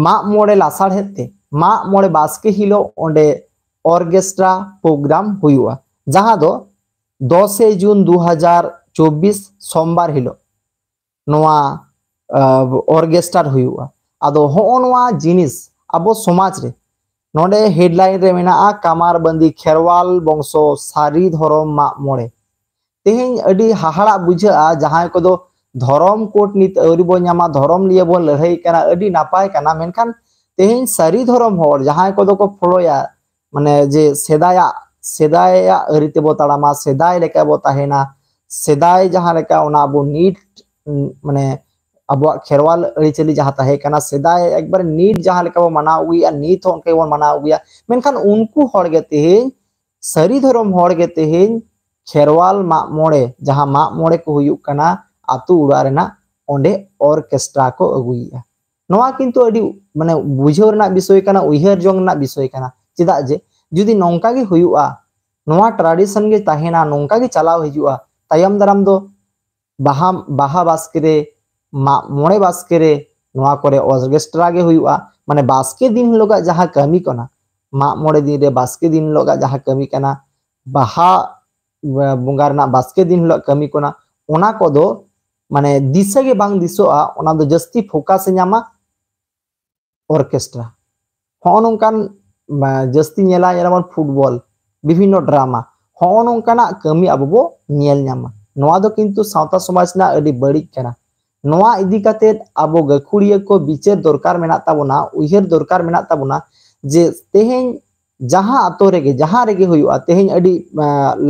ᱢᱟᱜ ᱢᱚᱬᱮ ᱞᱟᱥᱟᱲᱦᱮᱫ ᱛᱮ ᱢᱟᱜ ᱢᱚᱬᱮ ᱵᱟᱥᱠᱮ ᱦᱤᱞᱳᱜ ᱚᱸᱰᱮ ᱚᱨᱜᱮᱥᱴᱨᱟ ᱯᱨᱳᱜᱨᱟᱢ ᱦᱩᱭᱩᱜᱼᱟ, ᱡᱟᱦᱟᱸ ᱫᱚ ᱫᱚᱥᱮ ᱡᱩᱱ ᱫᱩ ᱦᱟᱡᱟᱨ ᱪᱚᱵᱵᱤᱥ ᱥᱳᱢᱵᱟᱨ ᱦᱤᱞᱳᱜ ᱱᱚᱣᱟ ᱚᱨᱜᱮᱥᱴᱟᱨ ᱦᱩᱭᱩᱜᱼᱟ᱾ ᱟᱫᱚ ᱦᱚᱸᱜᱼᱚ ᱱᱚᱣᱟ ᱡᱤᱱᱤᱥ ᱟᱵᱚ ᱥᱚᱢᱟᱡᱽ ᱨᱮ ᱱᱚᱰᱮ ᱦᱮᱰᱞᱟᱭᱤᱱ ᱨᱮ ᱢᱮᱱᱟᱜᱼᱟ ᱠᱟᱢᱟᱨ ᱵᱟᱸᱫᱤ ᱠᱷᱮᱨᱣᱟᱞ ᱵᱚᱝᱥᱚ ᱥᱟᱹᱨᱤ ᱫᱷᱚᱨᱚᱢ ᱢᱟᱜ ᱢᱚᱬᱮ᱾ ᱛᱮᱦᱮᱧ ᱟᱹᱰᱤ ᱦᱟᱦᱟᱲᱟᱜ ᱵᱩᱡᱷᱟᱹᱜᱼᱟ, ᱡᱟᱦᱟᱸᱭ ᱠᱚᱫᱚ ᱫᱷᱚᱨᱚᱢ ᱠᱳᱰ ᱱᱤᱛ ᱟᱹᱣᱨᱤ ᱵᱚᱱ ᱧᱟᱢᱟ, ᱫᱷᱚᱨᱚᱢ ᱞᱤᱭᱮ ᱵᱚᱱ ᱞᱟᱹᱲᱦᱟᱹᱭ ᱠᱟᱱᱟ, ᱟᱹᱰᱤ ᱱᱟᱯᱟᱭ ᱠᱟᱱᱟ, ᱢᱮᱱᱠᱷᱟᱱ ᱛᱮᱦᱮᱧ ᱥᱟᱹᱨᱤ ᱫᱷᱚᱨᱚᱢ ᱦᱚᱲ ᱡᱟᱦᱟᱸᱭ ᱠᱚᱫᱚ ᱠᱚ ᱯᱷᱚᱞᱳᱭᱟ, ᱢᱟᱱᱮ ᱡᱮ ᱥᱮᱫᱟᱭᱟᱜ ᱥᱮᱫᱟᱭᱟᱜ ᱟᱹᱨᱤ ᱛᱮᱵᱚ ᱛᱟᱲᱟᱢᱟ, ᱥᱮᱫᱟᱭ ᱞᱮᱠᱟ ᱵᱚ ᱛᱟᱦᱮᱱᱟ, ᱥᱮᱫᱟᱭ ᱡᱟᱦᱟᱸ ᱞᱮᱠᱟ ᱚᱱᱟ ᱟᱵᱚ ᱱᱤᱴ ᱢᱟᱱᱮ ᱟᱵᱚᱣᱟᱜ ᱠᱷᱮᱨᱣᱟᱞ ᱟᱹᱨᱤᱪᱟᱹᱞᱤ ᱡᱟᱦᱟᱸ ᱛᱟᱦᱮᱸ ᱠᱟᱱᱟ ᱥᱮᱫᱟᱭ ᱮᱠᱵᱟᱨ ᱱᱤᱴ ᱡᱟᱦᱟᱸ ᱞᱮᱠᱟ ᱵᱚ ᱢᱟᱱᱟᱣ ᱟᱹᱜᱩᱭᱮᱫᱼᱟ, ᱱᱤᱛ ᱦᱚᱸ ᱚᱱᱠᱟ ᱜᱮᱵᱚᱱ ᱢᱟᱱᱟᱣ ᱟᱹᱜᱩᱭᱟ᱾ ᱢᱮᱱᱠᱷᱟᱱ ᱩᱱᱠᱩ ᱦᱚᱲ ᱜᱮ ᱛᱮᱦᱮᱧ ᱥᱟᱹᱨᱤ ᱫᱷᱚᱨᱚᱢ ᱦᱚᱲ ᱜᱮ ᱛᱮᱦᱮᱧ ᱠᱷᱮᱨᱣᱟᱞ ᱢᱟᱜ ᱢᱚᱬᱮ ᱡᱟᱦᱟᱸ ᱢᱟᱜ ᱢᱚᱬᱮ ᱠᱚ ᱦᱩᱭᱩᱜ ᱠᱟᱱᱟ ᱟᱛᱳ ᱚᱲᱟᱜ ᱨᱮᱱᱟᱜ, ᱚᱸᱰᱮ ᱚᱨᱠᱮᱥᱴᱨᱟ ᱠᱚ ᱟᱹᱜᱩᱭᱮᱫᱼᱟ᱾ ᱱᱚᱣᱟ ᱠᱤᱱᱛᱩ ᱟᱹᱰᱤ ᱢᱟᱱᱮ ᱵᱩᱡᱷᱟᱹᱣ ᱨᱮᱱᱟᱜ ᱵᱤᱥᱚᱭ ᱠᱟᱱᱟ, ᱩᱭᱦᱟᱹᱨ ᱡᱚᱝ ᱨᱮᱱᱟᱜ ᱵᱤᱥᱚᱭ ᱠᱟᱱᱟ᱾ ᱪᱮᱫᱟᱜ ᱡᱮ ᱡᱩᱫᱤ ᱱᱚᱝᱠᱟ ᱜᱮ ᱦᱩᱭᱩᱜᱼᱟ, ᱱᱚᱣᱟ ᱴᱨᱟᱰᱤᱥᱚᱱ ᱜᱮ ᱛᱟᱦᱮᱱᱟ, ᱱᱚᱝᱠᱟ ᱜᱮ ᱪᱟᱞᱟᱣ ᱦᱤᱡᱩᱜᱼᱟ, ᱛᱟᱭᱚᱢ ᱫᱟᱨᱟᱢ ᱫᱚ ᱵᱟᱦᱟ ᱵᱟᱦᱟ ᱵᱟᱥᱠᱮ ᱨᱮ, ᱢᱟᱜ ᱢᱚᱬᱮ ᱵᱟᱥᱠᱮ ᱨᱮ ᱱᱚᱣᱟ ᱠᱚᱨᱮ ᱚᱨᱠᱮᱥᱴᱨᱟ ᱜᱮ ᱦᱩᱭᱩᱜᱼᱟ᱾ ᱢᱟᱱᱮ ᱵᱟᱥᱠᱮ ᱫᱤᱱ ᱦᱤᱞᱳᱜᱟᱜ ᱡᱟᱦᱟᱸ ᱠᱟᱹᱢᱤ ᱠᱟᱱᱟ, ᱢᱟᱜ ᱢᱚᱬᱮ ᱫᱤᱱ ᱨᱮ ᱵᱟᱥᱠᱮ ᱫᱤᱱ ᱦᱤᱞᱳᱜᱟᱜ ᱡᱟᱦᱟᱸ ᱠᱟᱹᱢᱤ ᱠᱟᱱᱟ, ᱵᱟᱦᱟ ᱵᱚᱸᱜᱟ ᱨᱮᱱᱟᱜ ᱵᱟᱥᱠᱮ ᱫᱤᱱ ᱦᱤᱞᱳᱜ ᱠᱟᱹᱢᱤ ᱠᱟᱱᱟ, ᱚᱱᱟ ᱠᱚᱫᱚ ᱢᱟᱱᱮ ᱫᱤᱥᱟᱹ ᱜᱮ ᱵᱟᱝ ᱫᱤᱥᱟᱹᱜᱼᱟ, ᱚᱱᱟ ᱫᱚ ᱡᱟᱹᱥᱛᱤ ᱯᱷᱳᱠᱟᱥ ᱮ ᱧᱟᱢᱟ ᱚᱨᱠᱮᱥᱴᱨᱟ᱾ ᱦᱚᱸᱜᱼᱚ ᱱᱚᱝᱠᱟᱱ ᱡᱟᱹᱥᱛᱤ ᱧᱮᱞᱟ, ᱧᱮᱞᱟᱵᱚᱱ ᱯᱷᱩᱴᱵᱚᱞ, ᱵᱤᱵᱷᱤᱱᱱᱚ ᱰᱨᱟᱢᱟ, ᱦᱚᱸᱜᱼᱚ ᱱᱚᱝᱠᱟᱱᱟᱜ ᱠᱟᱹᱢᱤ ᱟᱵᱚ ᱵᱚ ᱧᱮᱞ ᱧᱟᱢᱟ᱾ ᱱᱚᱣᱟ ᱫᱚ ᱠᱤᱱᱛᱩ ᱥᱟᱶᱛᱟ ᱥᱚᱢᱟᱡᱽ ᱨᱮᱱᱟᱜ ᱟᱹᱰᱤ ᱵᱟᱹᱲᱤᱡ ᱠᱟᱱᱟ᱾ ᱱᱚᱣᱟ ᱤᱫᱤ ᱠᱟᱛᱮ ᱟᱵᱚ ᱜᱟᱹᱠᱷᱩᱲᱤᱭᱟᱹ ᱠᱚ ᱵᱤᱪᱟᱹᱨ ᱫᱚᱨᱠᱟᱨ ᱢᱮᱱᱟᱜ ᱛᱟᱵᱚᱱᱟ, ᱩᱭᱦᱟᱹᱨ ᱫᱚᱨᱠᱟᱨ ᱢᱮᱱᱟᱜ ᱛᱟᱵᱚᱱᱟ ᱡᱮ ᱛᱮᱦᱮᱧ ᱡᱟᱦᱟᱸ ᱟᱛᱳ ᱨᱮᱜᱮ, ᱡᱟᱦᱟᱸ ᱨᱮᱜᱮ ᱦᱩᱭᱩᱜᱼᱟ, ᱛᱮᱦᱮᱧ ᱟᱹᱰᱤ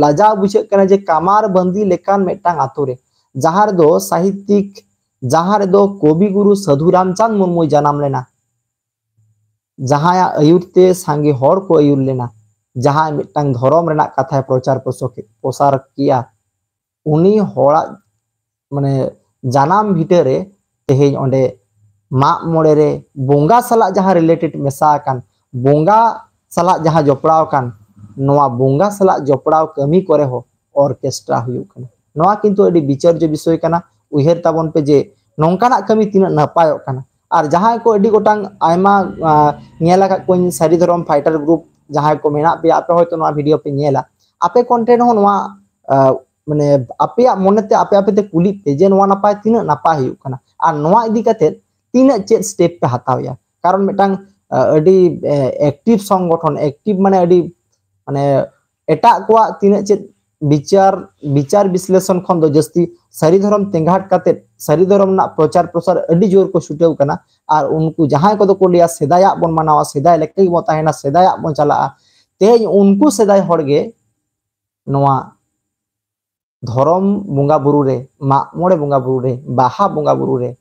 ᱞᱟᱡᱟᱣ ᱵᱩᱡᱷᱟᱹᱜ ᱠᱟᱱᱟ ᱡᱮ ᱠᱟᱢᱟᱨ ᱵᱟᱸᱫᱤ ᱞᱮᱠᱟᱱ ᱢᱤᱫᱴᱟᱝ ᱟᱛᱳ ᱨᱮ, ᱡᱟᱦᱟᱸ ᱨᱮᱫᱚ ᱥᱟᱦᱤᱛᱭᱤᱠ, ᱡᱟᱦᱟᱸ ᱨᱮᱫᱚ ᱠᱚᱵᱤ ᱜᱩᱨᱩ ᱥᱟᱹᱫᱷᱩ ᱨᱟᱢᱪᱟᱸᱫᱽ ᱢᱩᱨᱢᱩᱭ ᱡᱟᱱᱟᱢ ᱞᱮᱱᱟ, ᱡᱟᱦᱟᱸᱭᱟᱜ ᱟᱹᱭᱩᱨ ᱛᱮ ᱥᱟᱸᱜᱮ ᱦᱚᱲ ᱠᱚ ᱟᱹᱭᱩᱨ ᱞᱮᱱᱟ, ᱡᱟᱦᱟᱸᱭ ᱢᱤᱫᱴᱟᱝ ᱫᱷᱚᱨᱚᱢ ᱨᱮᱱᱟᱜ ᱠᱟᱛᱷᱟᱭ ᱯᱨᱚᱪᱟᱨ ᱯᱨᱚᱥᱟᱨ ᱠᱮᱜᱼᱟ, ᱩᱱᱤ ᱦᱚᱲᱟᱜ ᱢᱟᱱᱮ ᱡᱟᱱᱟᱢ ᱵᱷᱤᱴᱟᱹ ᱨᱮ ᱛᱮᱦᱮᱧ ᱚᱸᱰᱮ ᱢᱟᱜ ᱢᱚᱬᱮ ᱨᱮ ᱵᱚᱸᱜᱟ ᱥᱟᱞᱟᱜ ᱡᱟᱦᱟᱸ ᱨᱤᱞᱮᱴᱮᱰ ᱢᱮᱥᱟ ᱟᱠᱟᱱ, ᱵᱚᱸᱜᱟ ᱥᱟᱞᱟᱜ ᱡᱟᱦᱟᱸ ᱡᱚᱯᱲᱟᱣ ᱟᱠᱟᱱ, ᱱᱚᱣᱟ ᱵᱚᱸᱜᱟ ᱥᱟᱞᱟᱜ ᱡᱚᱯᱲᱟᱣ ᱠᱟᱹᱢᱤ ᱠᱚᱨᱮ ᱦᱚᱸ ᱚᱨᱠᱮᱥᱴᱨᱟ ᱦᱩᱭᱩᱜ ᱠᱟᱱᱟ᱾ ᱱᱚᱣᱟ ᱠᱤᱱᱛᱩ ᱟᱹᱰᱤ ᱵᱤᱪᱟᱹᱨᱡᱚ ᱵᱤᱥᱚᱭ ᱠᱟᱱᱟ᱾ ᱩᱭᱦᱟᱹᱨ ᱛᱟᱵᱚᱱ ᱯᱮ ᱡᱮ ᱱᱚᱝᱠᱟᱱᱟᱜ ᱠᱟᱹᱢᱤ ᱛᱤᱱᱟᱹᱜ ᱱᱟᱯᱟᱭᱚᱜ ᱠᱟᱱᱟ᱾ ᱟᱨ ᱡᱟᱦᱟᱸᱭ ᱠᱚ ᱟᱹᱰᱤ ᱜᱚᱴᱟᱝ ᱟᱭᱢᱟ ᱧᱮᱞ ᱟᱠᱟᱫ ᱠᱚᱣᱟᱧ ᱥᱟᱹᱨᱤ ᱫᱷᱚᱨᱚᱢ ᱯᱷᱟᱭᱴᱟᱨ ᱜᱨᱩᱯ ᱡᱟᱦᱟᱸᱭ ᱠᱚ ᱢᱮᱱᱟᱜ ᱯᱮᱭᱟ, ᱟᱯᱮ ᱦᱚᱭᱛᱳ ᱱᱚᱣᱟ ᱵᱷᱤᱰᱤᱭᱳ ᱯᱮ ᱧᱮᱞᱟ, ᱟᱯᱮ ᱠᱚᱱᱴᱮᱱᱴ ᱦᱚᱸ ᱱᱚᱣᱟ ᱟᱸ, ᱢᱟᱱᱮ ᱟᱯᱮᱭᱟᱜ ᱢᱚᱱᱮᱛᱮ ᱟᱯᱮ ᱟᱯᱮ ᱛᱮ ᱠᱩᱞᱤ ᱯᱮ ᱡᱮ ᱱᱚᱣᱟ ᱱᱟᱯᱟᱭ, ᱛᱤᱱᱟᱹᱜ ᱱᱟᱯᱟᱭ ᱦᱩᱭᱩᱜ ᱠᱟᱱᱟ ᱟᱨ ᱱᱚᱣᱟ ᱤᱫᱤ ᱠᱟᱛᱮ ᱛᱤᱱᱟᱹᱜ ᱪᱮᱫ step ᱯᱮ ᱦᱟᱛᱟᱣᱮᱜᱼᱟ᱾ ᱠᱟᱨᱚᱱ ᱢᱤᱫᱴᱟᱝ, ᱟᱸ, ᱟᱹᱰᱤ, ᱮ, active ᱥᱚᱝᱜᱚᱴᱷᱚᱱ, active ᱢᱟᱱᱮ ᱟᱹᱰᱤ, ᱢᱟᱱᱮ ᱮᱴᱟᱜ ᱠᱚᱣᱟᱜ ᱛᱤᱱᱟᱹᱜ ᱪᱮᱫ ᱵᱤᱪᱟᱨ, ᱵᱤᱪᱟᱨ ᱵᱤᱥᱞᱮᱥᱚᱱ ᱠᱷᱚᱱ ᱫᱚ ᱡᱟᱹᱥᱛᱤ ᱥᱟᱹᱨᱤ ᱫᱷᱚᱨᱚᱢ ᱛᱮᱸᱜᱟᱴ ᱠᱟᱛᱮ ᱥᱟᱹᱨᱤ ᱫᱷᱚᱨᱚᱢ ᱨᱮᱱᱟᱜ ᱯᱨᱚᱪᱟᱨ ᱯᱨᱚᱥᱟᱨ ᱟᱹᱰᱤ ᱡᱳᱨ ᱠᱚ ᱪᱷᱩᱴᱟᱹᱣ ᱠᱟᱱᱟ᱾ ᱟᱨ ᱩᱱᱠᱩ ᱡᱟᱦᱟᱸᱭ ᱠᱚᱫᱚ ᱠᱚ ᱞᱟᱹᱭᱟ ᱥᱮᱫᱟᱭᱟᱜ ᱵᱚᱱ ᱢᱟᱱᱟᱣᱟ, ᱥᱮᱫᱟᱭ ᱞᱮᱠᱟ ᱜᱮᱵᱚᱱ ᱛᱟᱦᱮᱱᱟ, ᱥᱮᱫᱟᱭᱟᱜ ᱵᱚᱱ ᱪᱟᱞᱟᱜᱼᱟ, ᱛᱮᱦᱮᱧ ᱩᱱᱠᱩ ᱥᱮᱫᱟᱭ ᱦᱚᱲ ᱜᱮ ᱱᱚᱣᱟ ᱫᱷᱚᱨᱚᱢ ᱵᱚᱸᱜᱟ ᱵᱩᱨᱩ ᱨᱮ, ᱢᱟᱜ ᱢᱚᱬᱮ ᱵᱚᱸᱜᱟ ᱵᱩᱨᱩ ᱨᱮ, ᱵᱟᱦᱟ ᱵᱚᱸᱜᱟ ᱵᱩᱨᱩ ᱨᱮ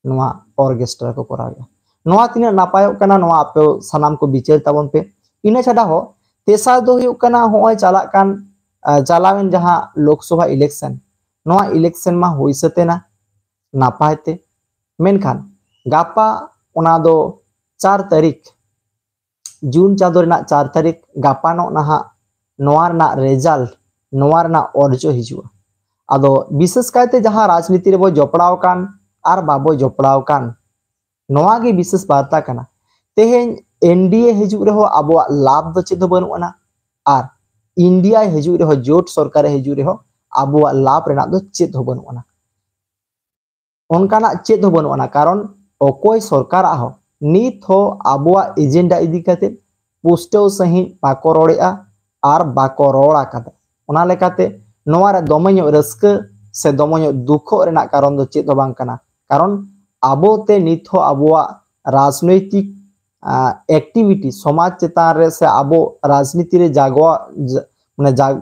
ᱱᱚᱣᱟ ᱚᱨᱜᱮᱥᱴᱨᱟ ᱠᱚ ᱠᱚᱨᱟᱣᱮᱫᱼᱟ᱾ ᱱᱚᱣᱟ ᱛᱤᱱᱟᱹᱜ ᱱᱟᱯᱟᱭᱚᱜ ᱠᱟᱱᱟ, ᱱᱚᱣᱟ ᱟᱯᱮ ᱥᱟᱱᱟᱢ ᱠᱚ ᱵᱤᱪᱟᱹᱨ ᱛᱟᱵᱚᱱ ᱯᱮ᱾ ᱤᱱᱟᱹ ᱪᱷᱟᱰᱟ ᱦᱚᱸ ᱛᱮᱥᱟᱨ ᱫᱚ ᱦᱩᱭᱩᱜ ᱠᱟᱱᱟ, ᱦᱚᱸᱜᱼᱚᱭ ᱪᱟᱞᱟᱜ ᱠᱟᱱ, ᱟᱸ, ᱪᱟᱞᱟᱣᱮᱱ ᱡᱟᱦᱟᱸ ᱞᱳᱠᱥᱚᱵᱷᱟ election, ᱱᱚᱣᱟ election ᱢᱟ ᱦᱩᱭ ᱥᱟᱹᱛ ᱮᱱᱟ ᱱᱟᱯᱟᱭ ᱛᱮ, ᱢᱮᱱᱠᱷᱟᱱ ᱜᱟᱯᱟ, ᱚᱱᱟ ᱫᱚ ᱪᱟᱨ ᱛᱟᱹᱨᱤᱠᱷ, ᱡᱩᱱ ᱪᱟᱸᱫᱳ ᱨᱮᱱᱟᱜ ᱪᱟᱨ ᱛᱟᱹᱨᱤᱠᱷ, ᱜᱟᱯᱟᱱᱚᱜ ᱱᱟᱦᱟᱜ ᱱᱚᱣᱟ ᱨᱮᱱᱟᱜ result, ᱱᱚᱣᱟ ᱨᱮᱱᱟᱜ ᱚᱨᱡᱚ ᱦᱤᱡᱩᱜᱼᱟ᱾ ᱟᱫᱚ ᱵᱤᱥᱮᱥ ᱠᱟᱭᱛᱮ ᱡᱟᱦᱟᱸ ᱨᱟᱡᱽᱱᱤᱛᱤ ᱨᱮᱵᱚ ᱡᱚᱯᱲᱟᱣ ᱠᱟᱱ ᱟᱨ ᱵᱟᱵᱚ ᱡᱚᱯᱲᱟᱣ ᱠᱟᱱ, ᱱᱚᱣᱟ ᱜᱮ ᱵᱤᱥᱮᱥ ᱵᱟᱨᱛᱟ ᱠᱟᱱᱟ᱾ ᱛᱮᱦᱮᱧ NDA ᱦᱤᱡᱩᱜ ᱨᱮᱦᱚᱸ ᱟᱵᱚᱣᱟᱜ ᱞᱟᱵᱷ ᱫᱚ ᱪᱮᱫ ᱦᱚᱸ ᱵᱟᱹᱱᱩᱜ ᱟᱱᱟ, ᱟᱨ INDIA ᱦᱤᱡᱩᱜ ᱨᱮᱦᱚᱸ, ᱡᱳᱴ ᱥᱚᱨᱠᱟᱨᱮ ᱦᱤᱡᱩᱜ ᱨᱮᱦᱚᱸ ᱟᱵᱚᱣᱟᱜ ᱞᱟᱵᱷ ᱨᱮᱱᱟᱜ ᱫᱚ ᱪᱮᱫ ᱦᱚᱸ ᱵᱟᱹᱱᱩᱜ ᱟᱱᱟ᱾ ᱚᱱᱠᱟᱱᱟᱜ ᱪᱮᱫ ᱦᱚᱸ ᱵᱟᱹᱱᱩᱜ ᱟᱱᱟ, ᱠᱟᱨᱚᱱ ᱚᱠᱚᱭ ᱥᱚᱨᱠᱟᱨᱟᱜ ᱦᱚᱸ ᱱᱤᱛ ᱦᱚᱸ ᱟᱵᱚᱣᱟᱜ agenda ᱤᱫᱤ ᱠᱟᱛᱮ ᱯᱩᱥᱴᱟᱹᱣ ᱥᱟᱺᱦᱤᱡ ᱵᱟᱠᱚ ᱨᱚᱲᱮᱜᱼᱟ ᱟᱨ ᱵᱟᱠᱚ ᱨᱚᱲ ᱟᱠᱟᱫᱟ᱾ ᱚᱱᱟ ᱞᱮᱠᱟᱛᱮ ᱱᱚᱣᱟ ᱨᱮ ᱫᱚᱢᱮ ᱧᱚᱜ ᱨᱟᱹᱥᱠᱟᱹ ᱥᱮ ᱫᱚᱢᱮ ᱧᱚᱜ ᱫᱩᱠᱷᱚᱜ ᱨᱮᱱᱟᱜ ᱠᱟᱨᱚᱱ ᱫᱚ ᱪᱮᱫ ᱦᱚᱸ ᱵᱟᱝ ᱠᱟᱱᱟ, ᱠᱟᱨᱚᱱ ᱟᱵᱚ ᱛᱮ ᱱᱤᱛ ᱦᱚᱸ ᱟᱵᱚᱣᱟᱜ ᱨᱟᱡᱽᱱᱳᱭᱛᱤᱠ, ᱟᱸ, activity, ᱥᱚᱢᱟᱡᱽ ᱪᱮᱛᱟᱱ ᱨᱮ ᱥᱮ ᱟᱵᱚ ᱨᱟᱡᱽᱱᱤᱛᱤ ᱨᱮ ᱡᱟᱜᱣᱟ-, ᱡᱟ-, ᱢᱟᱱᱮ ᱡᱟᱜ-,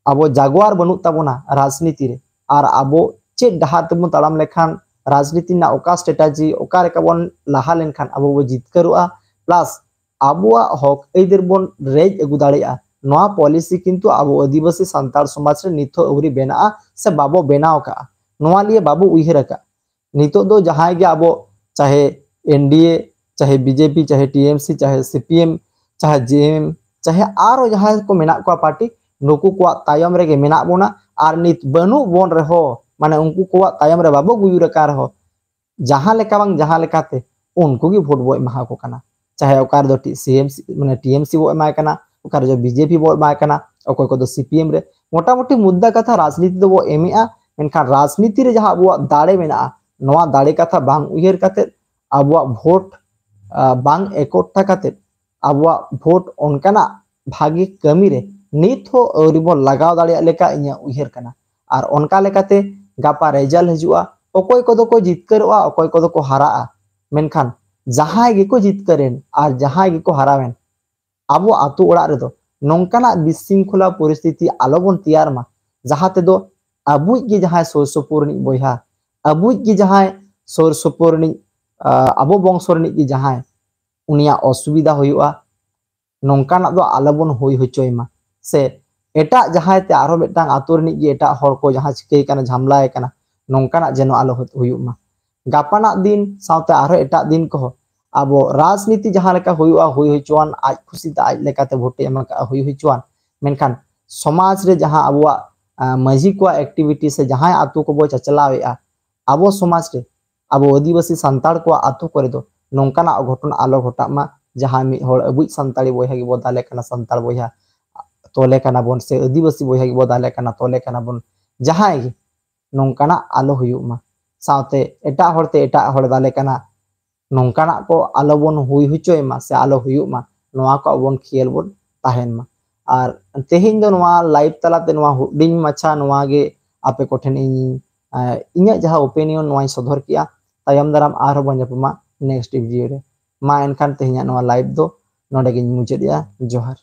ᱟᱵᱚ ᱡᱟᱜᱣᱟᱨ ᱵᱟᱹᱱᱩᱜ ᱛᱟᱵᱚᱱᱟ ᱨᱟᱡᱽᱱᱤᱛᱤ ᱨᱮ, ᱟᱨ ᱟᱵᱚ ᱪᱮᱫ ᱰᱟᱦᱟᱨ ᱛᱮᱵᱚᱱ ᱛᱟᱲᱟᱢ ᱞᱮᱠᱷᱟᱱ ᱨᱟᱡᱽᱱᱤᱛᱤ ᱨᱮᱱᱟᱜ ᱚᱠᱟ strategy, ᱚᱠᱟ ᱞᱮᱠᱟ ᱵᱚᱱ ᱞᱟᱦᱟ ᱞᱮᱱᱠᱷᱟᱱ ᱟᱵᱚ ᱵᱚ ᱡᱤᱛᱠᱟᱹᱨᱚᱜᱼᱟ, plus ᱟᱵᱚᱣᱟᱜ ᱦᱚᱠ ᱟᱹᱭᱫᱟᱹᱨ ᱵᱚᱱ ᱨᱮᱡ ᱟᱹᱜᱩ ᱫᱟᱲᱮᱭᱟᱜᱼᱟ, ᱱᱚᱣᱟ policy ᱠᱤᱱᱛᱩ ᱟᱵᱚ ᱟᱹᱫᱤᱵᱟᱹᱥᱤ ᱥᱟᱱᱛᱟᱲ ᱥᱚᱢᱟᱡᱽ ᱨᱮ ᱱᱤᱛ ᱦᱚᱸ ᱟᱹᱣᱨᱤ ᱵᱮᱱᱟᱜᱼᱟ ᱥᱮ ᱵᱟᱵᱚ ᱵᱮᱱᱟᱣ ᱠᱟᱜᱼᱟ, ᱱᱚᱣᱟ ᱞᱤᱭᱮ ᱵᱟᱵᱚ ᱩᱭᱦᱟᱹᱨ ᱟᱠᱟᱫᱼᱟ᱾ ᱱᱤᱛᱚᱜ ᱫᱚ ᱡᱟᱦᱟᱸᱭ ᱜᱮ ᱟᱵᱚ, ᱪᱟᱦᱮ NDA, ᱪᱟᱦᱮ BJP, ᱪᱟᱦᱮ TMC, ᱪᱟᱦᱮ CPM, ᱪᱟᱦᱮ JM, ᱪᱟᱦᱮ ᱟᱨᱚ ᱡᱟᱦᱟᱸᱭ ᱠᱚ ᱢᱮᱱᱟᱜ ᱠᱚᱣᱟ party, ᱱᱩᱠᱩ ᱠᱚᱣᱟᱜ ᱛᱟᱭᱚᱢ ᱨᱮᱜᱮ ᱢᱮᱱᱟᱜ ᱵᱚᱱᱟ᱾ ᱟᱨ ᱱᱤᱛ ᱵᱟᱹᱱᱩᱜ ᱵᱚᱱ ᱨᱮᱦᱚᱸ, ᱢᱟᱱᱮ ᱩᱱᱠᱩ ᱠᱚᱣᱟᱜ ᱛᱟᱭᱚᱢ ᱨᱮ ᱵᱟᱵᱚ ᱜᱩᱭᱩᱨ ᱟᱠᱟᱱ ᱨᱮᱦᱚᱸ, ᱡᱟᱦᱟᱸ ᱞᱮᱠᱟ ᱵᱟᱝ ᱡᱟᱦᱟᱸ ᱞᱮᱠᱟᱛᱮ ᱩᱱᱠᱩ ᱜᱮ ᱵᱷᱳᱴ ᱵᱚ ᱮᱢᱟ ᱠᱚ ᱠᱟᱱᱟ᱾ ᱪᱟᱦᱮ ᱚᱠᱟ ᱨᱮᱫᱚ TCMC, ᱢᱟᱱᱮ TMC ᱵᱚ ᱮᱢᱟᱭ ᱠᱟᱱᱟ, ᱚᱠᱟ ᱨᱮᱫᱚ BJP ᱵᱚ ᱮᱢᱟᱭ ᱠᱟᱱᱟ, ᱚᱠᱚᱭ ᱠᱚᱫᱚ CPM ᱨᱮ, ᱢᱚᱴᱟᱢᱩᱴᱤ ᱢᱩᱫᱽᱫᱟ ᱠᱟᱛᱷᱟ ᱨᱟᱡᱽᱱᱤᱛᱤ ᱫᱚᱵᱚ ᱮᱢᱮᱜᱼᱟ, ᱢᱮᱱᱠᱷᱟᱱ ᱨᱟᱡᱽᱱᱤᱛᱤ ᱨᱮ ᱡᱟᱦᱟᱸ ᱟᱵᱚᱣᱟᱜ ᱫᱟᱲᱮ ᱢᱮᱱᱟᱜᱼᱟ, ᱱᱚᱣᱟ ᱫᱟᱲᱮ ᱠᱟᱛᱷᱟ ᱵᱟᱝ ᱩᱭᱦᱟᱹᱨ ᱠᱟᱛᱮ, ᱟᱵᱚᱣᱟᱜ ᱵᱷᱳᱴ ᱵᱟᱝ ᱮᱠᱚᱴᱴᱟ ᱠᱟᱛᱮ, ᱟᱵᱚᱣᱟᱜ ᱵᱷᱳᱴ ᱚᱱᱠᱟᱱᱟᱜ ᱵᱷᱟᱜᱮ ᱠᱟᱹᱢᱤ ᱨᱮ ᱱᱤᱛ ᱦᱚᱸ ᱟᱹᱣᱨᱤ ᱵᱚᱱ ᱞᱟᱜᱟᱣ ᱫᱟᱲᱮᱭᱟᱜ ᱞᱮᱠᱟ ᱤᱧᱟᱹᱜ ᱩᱭᱦᱟᱹᱨ ᱠᱟᱱᱟ᱾ ᱟᱨ ᱚᱱᱠᱟ ᱞᱮᱠᱟᱛᱮ ᱜᱟᱯᱟ ᱨᱮᱡᱟᱞᱴ ᱦᱤᱡᱩᱜᱼᱟ, ᱚᱠᱚᱭ ᱠᱚᱫᱚ ᱠᱚ ᱡᱤᱛᱠᱟᱹᱨᱚᱜᱼᱟ, ᱚᱠᱚᱭ ᱠᱚᱫᱚ ᱠᱚ ᱦᱟᱨᱟᱜᱼᱟ᱾ ᱢᱮᱱᱠᱷᱟᱱ ᱡᱟᱦᱟᱸᱭ ᱜᱮᱠᱚ ᱡᱤᱛᱠᱟᱹᱨᱮᱱ ᱟᱨ ᱡᱟᱦᱟᱸᱭ ᱜᱮᱠᱚ ᱦᱟᱨᱟᱣᱮᱱ, ᱟᱵᱚ ᱟᱛᱳ ᱚᱲᱟᱜ ᱨᱮᱫᱚ ᱱᱚᱝᱠᱟᱱᱟᱜ ᱵᱤᱥᱤᱝᱠᱷᱚᱞᱟ ᱯᱚᱨᱤᱥᱛᱷᱤᱛᱤ ᱟᱞᱚᱵᱚᱱ ᱛᱮᱭᱟᱨ ᱢᱟ, ᱡᱟᱦᱟᱸ ᱛᱮᱫᱚ ᱟᱵᱚᱭᱤᱡ ᱜᱮ ᱡᱟᱦᱟᱸᱭ ᱥᱩᱨ ᱥᱩᱯᱩᱨ ᱨᱤᱱᱤᱡ ᱵᱚᱭᱦᱟ, ᱟᱵᱚᱭᱤᱡ ᱜᱮ ᱡᱟᱦᱟᱸᱭ ᱥᱩᱨ ᱥᱩᱯᱩᱨ ᱨᱤᱱᱤᱡ, ᱟᱵᱚ ᱵᱚᱝᱥᱚ ᱨᱤᱱᱤᱡ ᱜᱮ ᱡᱟᱦᱟᱸᱭ, ᱩᱱᱤᱭᱟᱜ ᱚᱥᱩᱵᱤᱫᱷᱟ ᱦᱩᱭᱩᱜᱼᱟ᱾ ᱱᱚᱝᱠᱟᱱᱟᱜ ᱫᱚ ᱟᱞᱚᱵᱚᱱ ᱦᱩᱭ ᱦᱚᱪᱚᱭ ᱢᱟ, ᱥᱮ ᱮᱴᱟᱜ ᱡᱟᱦᱟᱸᱭ ᱛᱮ ᱟᱨᱦᱚᱸ ᱢᱤᱫᱴᱟᱝ ᱟᱛᱳ ᱨᱤᱱᱤᱡ ᱜᱮ ᱮᱴᱟᱜ ᱦᱚᱲ ᱠᱚ ᱡᱟᱦᱟᱸ ᱪᱤᱠᱟᱹᱭ ᱠᱟᱱᱟ, ᱡᱷᱟᱢᱞᱟᱭ ᱠᱟᱱᱟ, ᱱᱚᱝᱠᱟᱱᱟᱜ ᱡᱮᱱᱚ ᱟᱞᱚ ᱦᱩ- ᱦᱩᱭᱩᱜ ᱢᱟ᱾ ᱜᱟᱯᱟᱱᱟᱜ ᱫᱤᱱ ᱥᱟᱶᱛᱮ ᱟᱨᱦᱚᱸ ᱮᱴᱟᱜ ᱫᱤᱱ ᱠᱚᱦᱚᱸ ᱟᱵᱚ ᱨᱟᱡᱽᱱᱤᱛᱤ ᱡᱟᱦᱟᱸ ᱞᱮᱠᱟ ᱦᱩᱭᱩᱜᱼᱟ, ᱦᱩᱭ ᱦᱚᱪᱚᱣᱟᱱ, ᱟᱡ ᱠᱷᱩᱥᱤ ᱛᱮ ᱟᱡ ᱞᱮᱠᱟᱛᱮ ᱵᱷᱳᱴᱮ ᱮᱢ ᱟᱠᱟᱫᱼᱟ, ᱦᱩᱭ ᱦᱚᱪᱚᱣᱟᱱ, ᱢᱮᱱᱠᱷᱟᱱ ᱥᱚᱢᱟᱡᱽ ᱨᱮ ᱡᱟᱦᱟᱸ ᱟᱵᱚᱣᱟᱜ ᱢᱟᱹᱡᱷᱤ ᱠᱚᱣᱟᱜ ᱮᱠᱴᱤᱵᱷᱤᱴᱤ ᱥᱮ ᱡᱟᱦᱟᱸᱭ ᱟᱛᱳ ᱠᱚᱵᱚ ᱪᱟᱪᱞᱟᱣᱮᱫᱼᱟ, ᱟᱵᱚ ᱥᱚᱢᱟᱡᱽ ᱨᱮ, ᱟᱵᱚ ᱟᱹᱫᱤᱵᱟᱹᱥᱤ ᱥᱟᱱᱛᱟᱲ ᱠᱚᱣᱟᱜ ᱟᱛᱳ ᱠᱚᱨᱮ ᱫᱚ ᱱᱚᱝᱠᱟᱱᱟᱜ ᱚᱜᱷᱚᱴᱚᱱ ᱟᱞᱚ ᱜᱷᱚᱴᱟᱜ ᱢᱟ, ᱡᱟᱦᱟᱸᱭ ᱢᱤᱫ ᱦᱚᱲ ᱟᱵᱚᱭᱤᱡ ᱥᱟᱱᱛᱟᱲᱤ ᱵᱚᱭᱦᱟ ᱜᱮᱵᱚ ᱫᱟᱞᱮ ᱠᱟᱱᱟ, ᱥᱟᱱᱛᱟᱲ ᱵᱚᱭᱦᱟ ᱛᱚᱞᱮ ᱠᱟᱱᱟ ᱵᱚᱱ, ᱥᱮ ᱟᱹᱫᱤᱵᱟᱹᱥᱤ ᱵᱚᱭᱦᱟ ᱜᱮᱵᱚ ᱫᱟᱞᱮ ᱠᱟᱱᱟ, ᱛᱚᱞᱮ ᱠᱟᱱᱟ ᱵᱚᱱ, ᱡᱟᱦᱟᱸᱭ ᱜᱮ, ᱱᱚᱝᱠᱟᱱᱟᱜ ᱟᱞᱚ ᱦᱩᱭᱩᱜ ᱢᱟ᱾ ᱥᱟᱶᱛᱮ ᱮᱴᱟᱜ ᱦᱚᱲᱛᱮ ᱮᱴᱟᱜ ᱦᱚᱲ ᱫᱟᱞᱮ ᱠᱟᱱᱟ, ᱱᱚᱝᱠᱟᱱᱟᱜ ᱠᱚ ᱟᱞᱚ ᱵᱚᱱ ᱦᱩᱭ ᱦᱚᱪᱚᱭ ᱢᱟ ᱥᱮ ᱟᱞᱚ ᱦᱩᱭᱩᱜ ᱢᱟ, ᱱᱚᱣᱟ ᱠᱚ ᱟᱵᱚ ᱵᱚᱱ ᱠᱷᱮᱭᱟᱞ ᱵᱚᱱ ᱛᱟᱦᱮᱱ ᱢᱟ᱾ ᱟᱨ ᱛᱮᱦᱮᱧ ᱫᱚ ᱱᱚᱣᱟ ᱞᱟᱭᱤᱵᱷ ᱛᱟᱞᱟᱛᱮ ᱱᱚᱣᱟ ᱦᱩᱰᱤᱧ ᱢᱟᱪᱷᱟ ᱱᱚᱣᱟ ᱜᱮ ᱟᱯᱮ ᱠᱚᱴᱷᱮᱱ ᱤᱧ, ᱤᱧᱟᱹᱜ ᱡᱟᱦᱟᱸ ᱳᱯᱤᱱᱤᱭᱚᱱ ᱱᱚᱣᱟᱧ ᱥᱚᱫᱚᱨ ᱠᱮᱜᱼᱟ᱾ ᱛᱟᱭᱚᱢ ᱫᱟᱨᱟᱢ ᱟᱨᱦᱚᱸ ᱵᱚᱱ ᱧᱟᱯᱟᱢᱟ ᱱᱮᱠᱥᱴ ᱵᱷᱤᱰᱤᱭᱳ ᱨᱮ᱾ ᱢᱟ ᱮᱱᱠᱷᱟᱱ ᱛᱮᱦᱮᱧᱟᱜ ᱱᱚᱣᱟ ᱞᱟᱭᱤᱵᱷ ᱫᱚ ᱱᱚᱰᱮ ᱜᱤᱧ ᱢᱩᱪᱟᱹᱫ ᱮᱜᱼᱟ᱾ ᱡᱚᱦᱟᱨ᱾